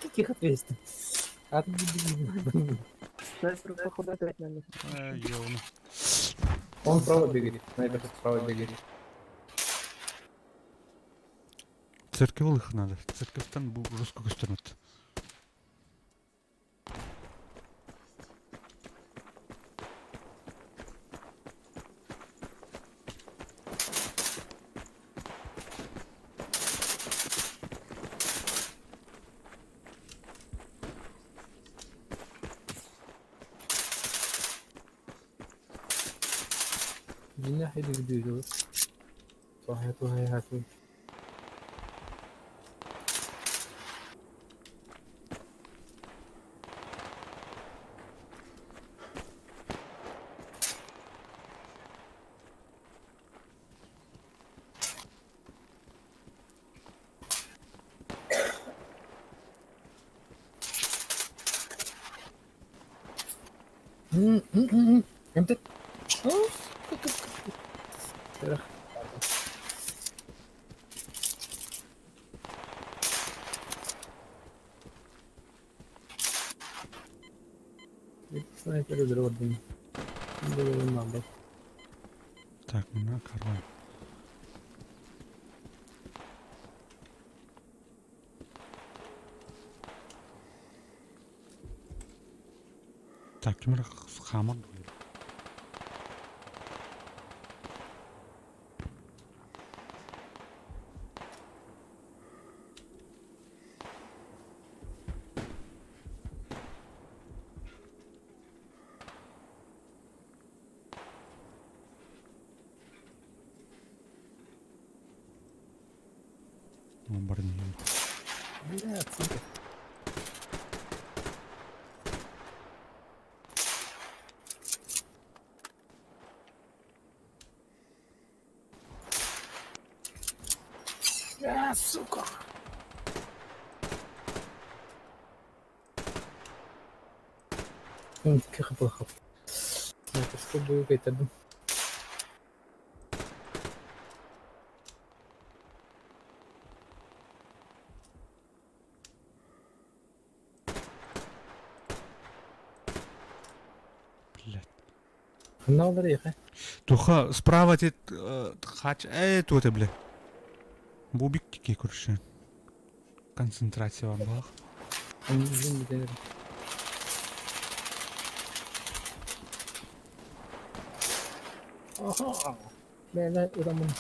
Каких ответственных? А ты дебил. Снайпер, походу, опять на месте. Ай, ёвна. Он справа бегает. Снайпер справа бегает. Церковь их надо. Церковьтан бұл жестко көстермет. Дьиҥнээх илигирдиир туһайа туһайа. Эмтет. Снайпер өлөрө бардым. Так, на король. Так, ким эрэ хаамар Баран иһэн. Бля, сука. А, сука! Кых. Снайперская боевка это. Блядь. Ханналар яха. Туха, справа ти хач, тута, бля. Бубик кики көрші. Концентрация бар бах. Ага. Бля, удамын.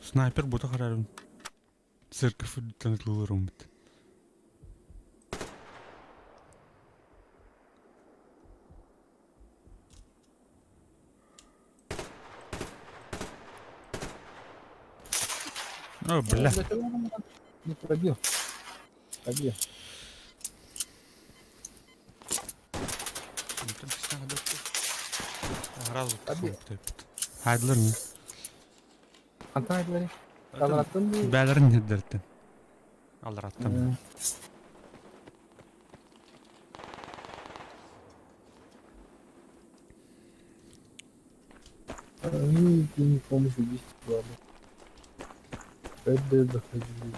Снайпер бута харарым. Церковь танылырым. О, бля. Не пробил. Пробил. Хайдлар не? Хантан айдылар. Алараттан бу. Бәлерин хеддертен. Алараттан. Ну, не помощь убийств, ладно. Это заходили.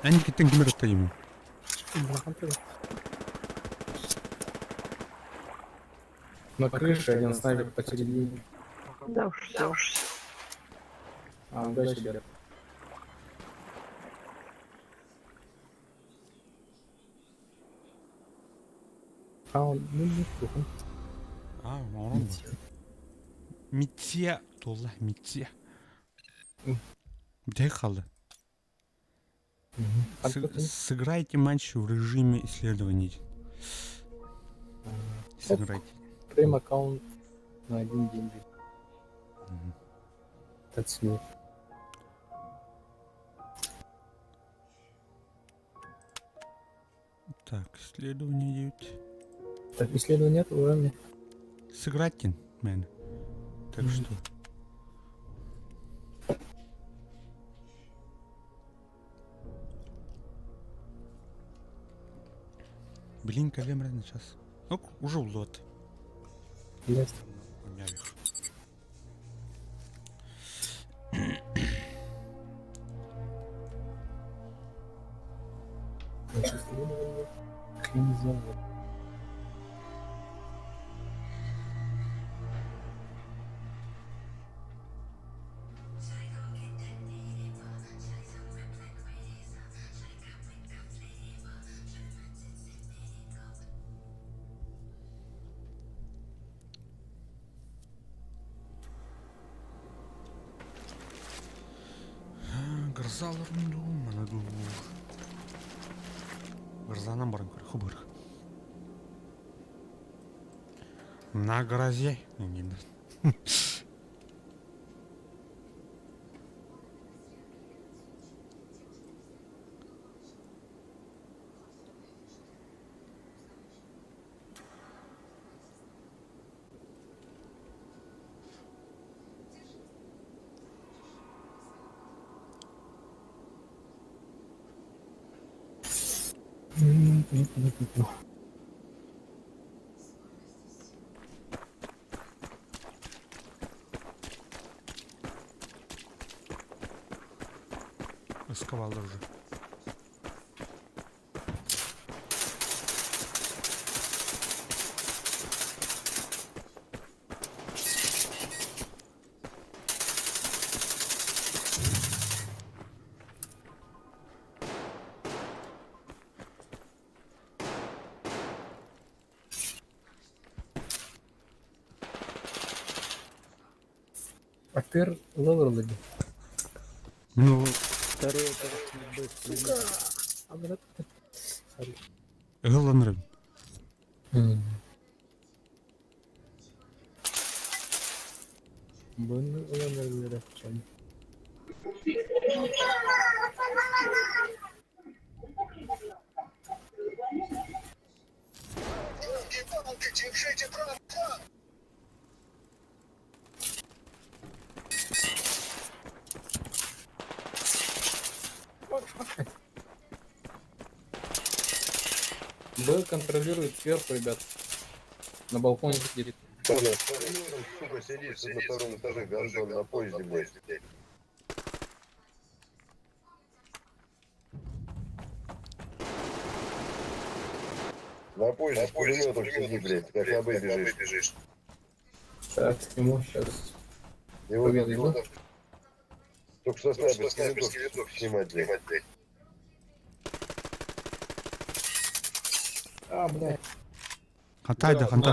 Ән киттен кимер оттайым. На крыше один снайпер посередине. Да уж все. А, удачи, ребят. А, он, ну, не плохо. А, орон. Мития, толла мития. Где қалды? Сыграйте матч в режиме исследований. Сыграйте. Прем аккаунт на один день. Отсюда. Так, исследование 9. Так, исследования нет, уровня. Сыграйте, мэн. Так что. Блин, калем сейчас. Ок, уже улот. Есть. Унявих. Исследование. Хрен. Грозаларын дуу, маны дуу. Грозанан баран көр, хыбыр. На грозе. Ысковаллар уже. Актер Ловерледи. Ну, Второй этаж на Б. Сука! А, брат, Сори. ылланырым. Бұны ыланырылары чан. Б контролирует сверху, ребят. На балконе сидит. Сука, сидит на втором этаже, Гордон, на поезде, блядь. На поезде с пулеметом сиди, блядь, как на Б бежишь. Так, сниму сейчас. Его Победа его. Только со снайперской винтовки снимать, блядь. А, блядь. Хантай да, хантай.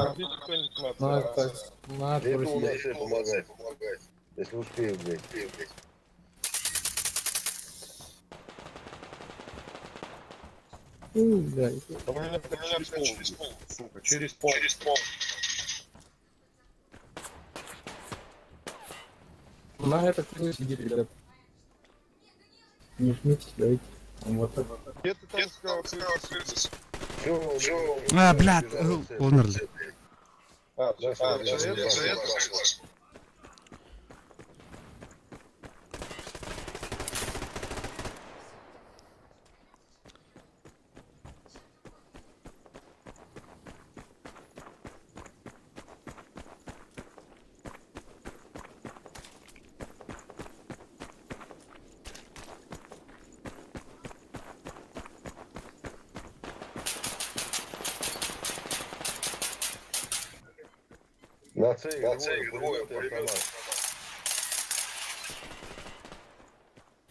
На, так, на, Да это у тоже нас помогать. Если успею, блядь. Ну, да, Да у меня через пол, сука, через пол. Через пол. На это кто сидит, ребят. Не жмите, давайте. Он вот так. Где ты там сказал, открылся? Всё, А, блядь, ылланырды. А, Да, а, да, через да, это, да. через это. На С их двое, пулемет и автомат.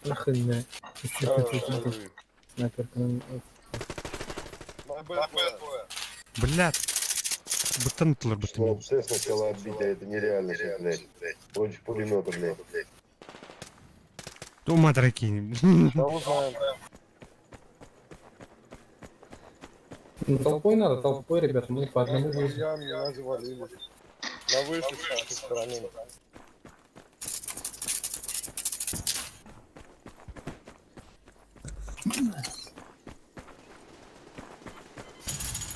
Нахрен, да. А, Снайперка. На Б двое. Блядь. Бытан тылар бытан. Ну, С сначала отбить, а это нереально сейчас, блядь. Против пулемета, блядь. Дома дорогие. Да узнаем. Ну, толпой надо, толпой, ребят, мы по одному будем. Я меня завалили. На вышке с нашей стороны.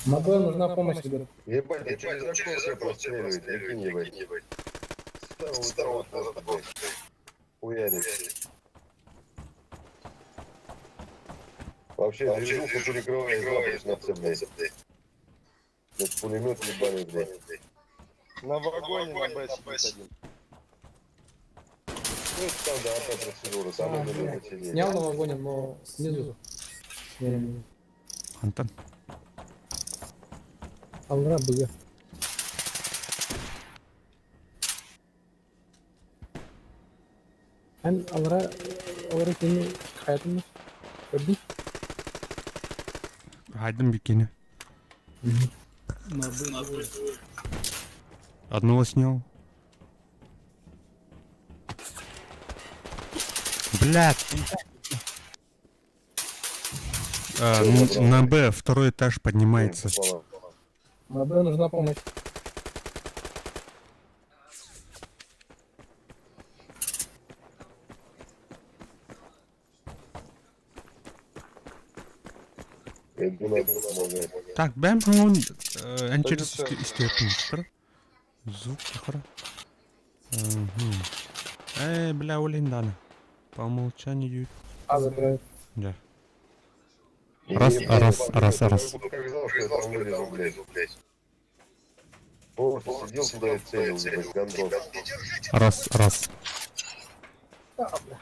На Б нужна помощь, ребят. Ебать, да через окно все простреливает, прикинь, ебать. С второго этажа, блядь. Хуярит. Вообще, движуху перекрывает запуск на С, блядь. Этот пулемет ебаный, блядь. На вагоне на Б сидит один. Ну, это стандартная процедура, там А, и нужно блядь. сидеть. Снял на вагоне, но снизу. Не-не-не. Хантан. Алра Б. Эн алра алра кини хаятымыз. Көрдүң? Хайдым бикини. На Б двое. Одного снял. Блядь. А, на Б второй этаж поднимается. Попала. На Б нужна помощь. Иду на Б помогать. Так, бэм, он энчерс истепнистр. Звук хара. Эй, бля, Олиндана. По умолчанию. А забирают. Да. И Раз, не раз, попал, раз, я раз. Как знал, что я там вылезу, блядь. Просто сидел туда и целил, блядь, гандон. Раз, раз. А, бля.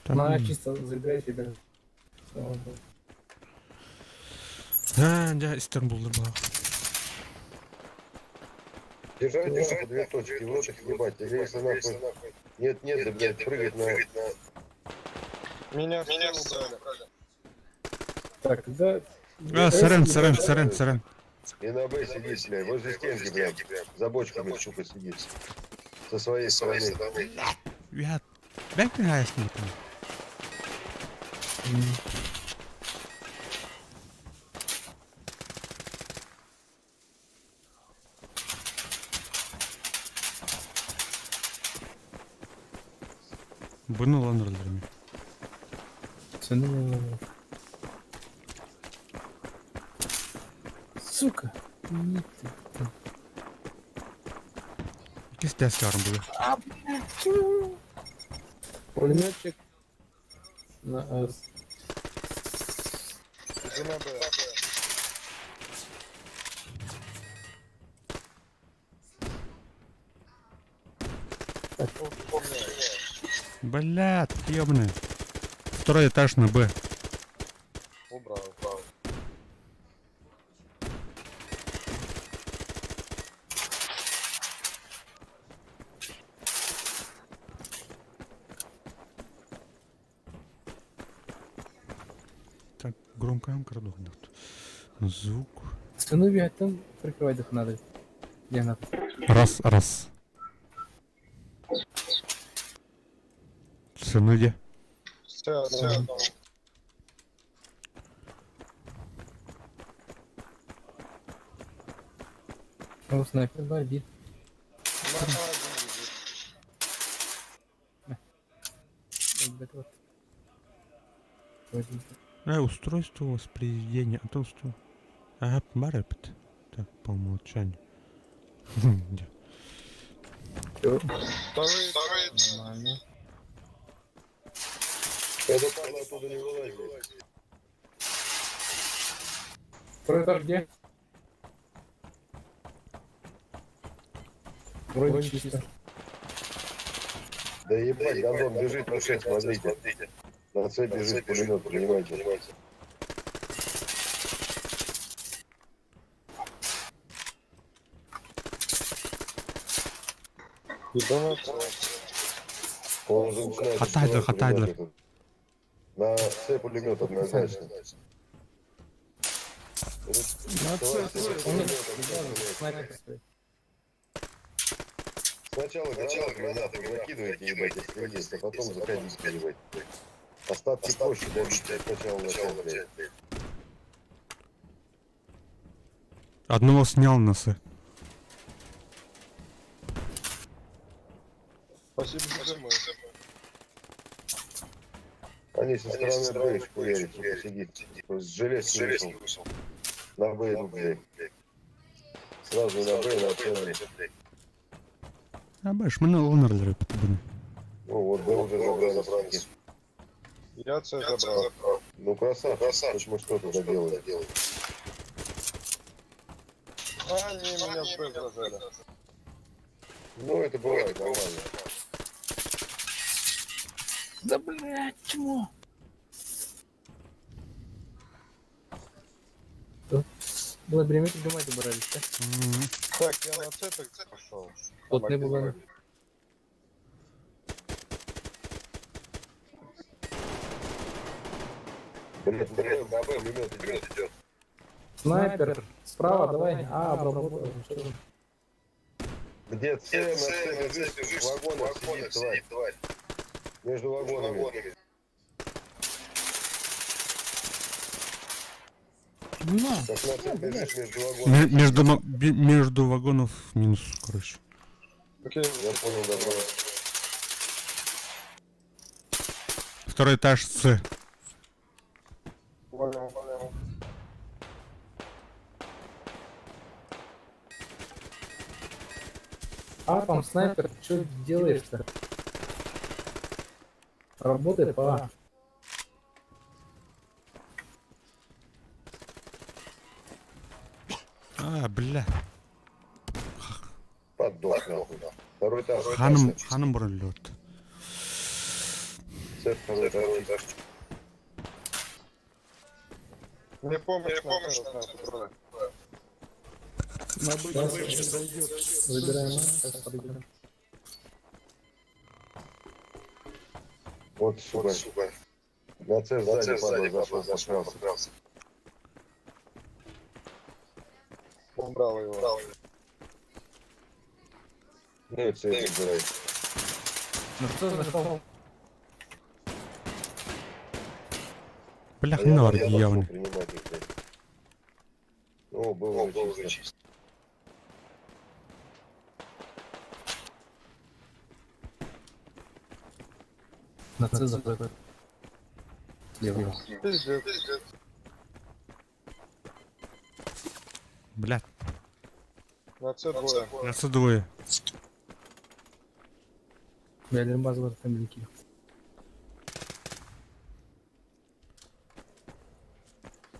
Так. На чисто забирайте, бля. А, да, Истамбулда была. Держать, держать две точки, в рот их ебать. Или если нахуй... Нет, нет, да, блядь, прыгать на... Меня все убрали. Так, тогда... А, сорян, сорян, сорян, сорян. И на Б сидит, блядь, возле стенки, блядь, за бочками, сука, сидит. Со своей стороны. Я... Бэк не хаясны. Бұны ландырлар мен. Цену. Сука. Не ты. Икис тәс ярым бұлы. Пулеметчик. На С. Иду на Б. Блядь, ёбаный. Второй этаж на Б. Убрал. Убрал. Так, громко краду. Звук. Цену бегать там прикрывать их надо. Где она? Раз, раз. Цену где? Все, все. Ну, снайпер бомбит. На А один лежит. Вот это вот. Возьми. Устройство воспроизведения. А то что? Ага, марепт. Так, по умолчанию. Где? Второй, второй. Нормально. Это падла оттуда не вылазит. Второй этаж где? Вроде чисто. Да ебать, гандон бежит на С, смотрите. На С бежит пулемет, понимаете. Иду на С. Он уже начинает... Хатайдлер, открывать хатайдлер. пулемет этот. На С пулемет однозначно. На С трое. Он снайпер стоит. Сначала гранаты, гранаты закидывайте, ебать, если есть, а потом заходите, ебать. Остатки проще добить, сначала начать, блядь. Одного снял на С. Спасибо за дымы. Они со стороны Б хуярят, сука, сидит. С железки вышел. На Б идут, блядь. Сразу на Б, на С, блядь. А баш, мы на ландырлар бұны. Ну вот, Б уже забрали, суки. Я С забрал. Ну красавчик, хоть мы что-то доделали. А, они меня в Б зажали. Ну это бывает, нормально. Да блять, чмо? Было время думать добрались, да? Так, я на С так пошел. Вот не было. Блядь, на Б, на Б пулемет идет. Снайпер, справа, давай. А, обработал. Что там? Где С, на С бежит, в вагонах сидит, тварь. Между вагонами. На. Как на С бежит между вагонов. Между вагонов минус, короче. Окей, Я понял, добро. Второй этаж С. понял, понял. А, там снайпер, что делаешь-то? Работай по А. А, бля. Подох нахуй. Второй этаж. Ханым, ханым бронелет. С второй этаж. Мне помощь, надо, надо, На Б сейчас зайдет. Забираем А, сейчас подойдем. Вот, сука. На С сзади, падла, зашел, подкрался. Убрал его. Ну и С забирай. Ну что зашел? Бля, А я хана я пошел явно. принимать их, блядь. О, было уже чисто. На С заходит. Слева. Пиздец. Бля, На С двое. на С двое. Бля, база там велики.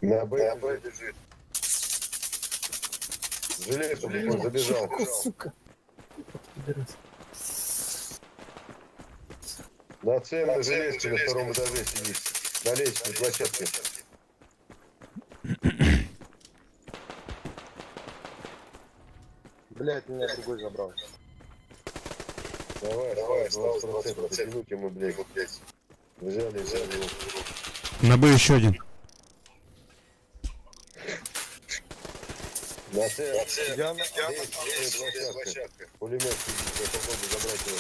На Б бежит. Железо, он забежал. Сука. Вот пидорас. На С на железке на втором этаже сидит. На лестничной площадке. Блять, меня другой забрал. Давай, давай, 20%. Потянуть ему, блядь. Взяли, взяли его. На Б еще один. На С, Я на лестничная площадка. Пулемет сидит, я попробую забрать его.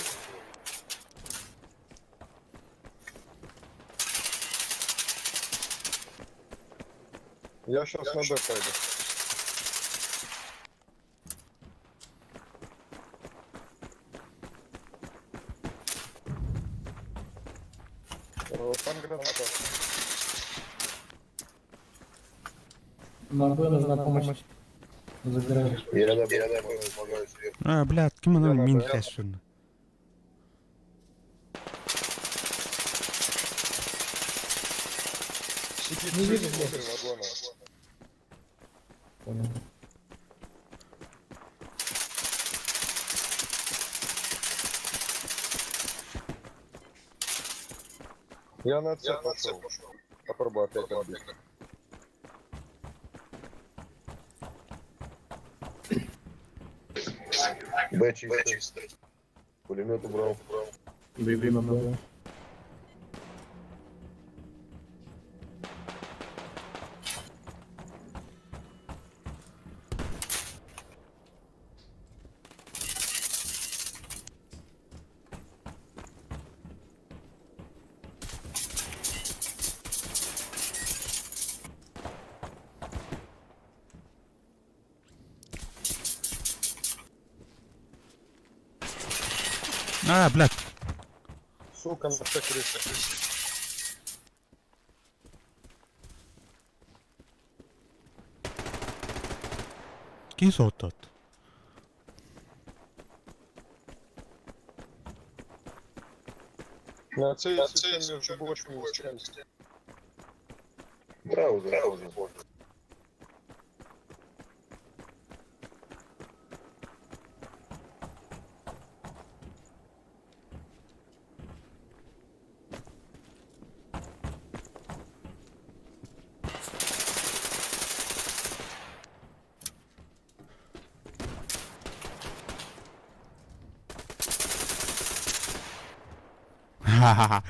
Я сейчас на Б пойду. Там граната. На Б нужна помощь. Забираем. Я на Б помогаю сверху. А, бля, ким она Я на мин Б. кэшен. Сидит Не вижу, внутри вагона. Понял. Я на С пошел. Попробую опять отбить. Б чисто. Пулемет убрал. Бери на Б. А, бля, Сука, на С крыса. кис отот. На С, если что, между бочками стреляй. Браво, заходит. Ха-ха-ха.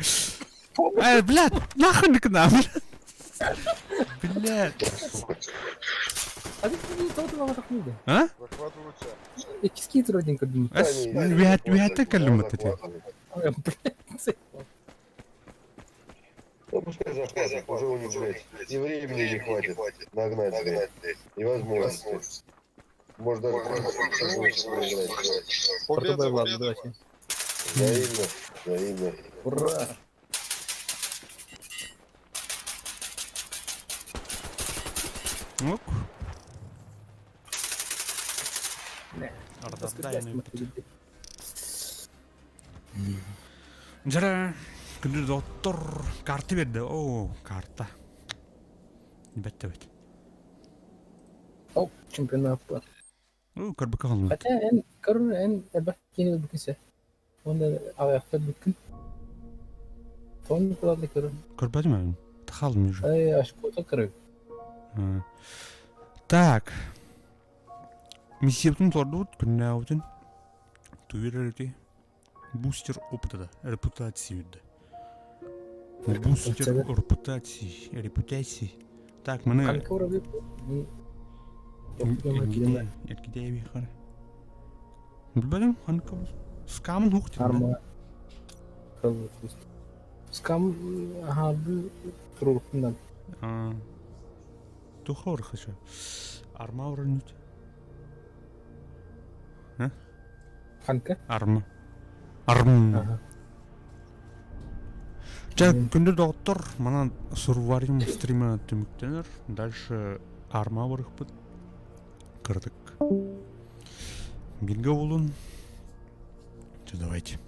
Э, бля, нахуй к нам, бля. Бля. А ты не того ты отдохнули. А? Захватываю С. Эти родинка дым. Эс, виhat калым это. Блядь. Ну, Пускай захватят, уже у них, блядь, и времени не хватит нагнать, блядь, и возможности. Может даже проиграть. Протубай, Влад, давайте. Взаимно, взаимно. Ура! Ок. Не, Ардардайны. Жара, күндү доктор карта берди. О, карта. Бетте бет. О, чемпионат. О, көрбөккө хааллым. Хотя эн көрүн эн элбэх киһи өлбүкүн Онда аҕыйахтар бүккүн. Тоҕо кылаады көрүн. Көрбөтүм эбин. Хаалым уже. Ай, ашкота көрүн. Так. Миссиябытын тордубут, күннээҕибитин. Туйар эти. Бустер опыта да, репутации да. Бустер репутации, репутации. Так, маны... Эргидээби хара. Билбэтим, ханка Скамын хук Арма. Скам аха бу турукунан. Тухор хача. Арма урынут. Ханка? Арма. Арм. Чэ, күндү доҕоттор, манан сурварим стрима түмүктэнэр. Дальше арма барыхпыт. Кыратык. Бииргэ буолун. Чэ, давайте.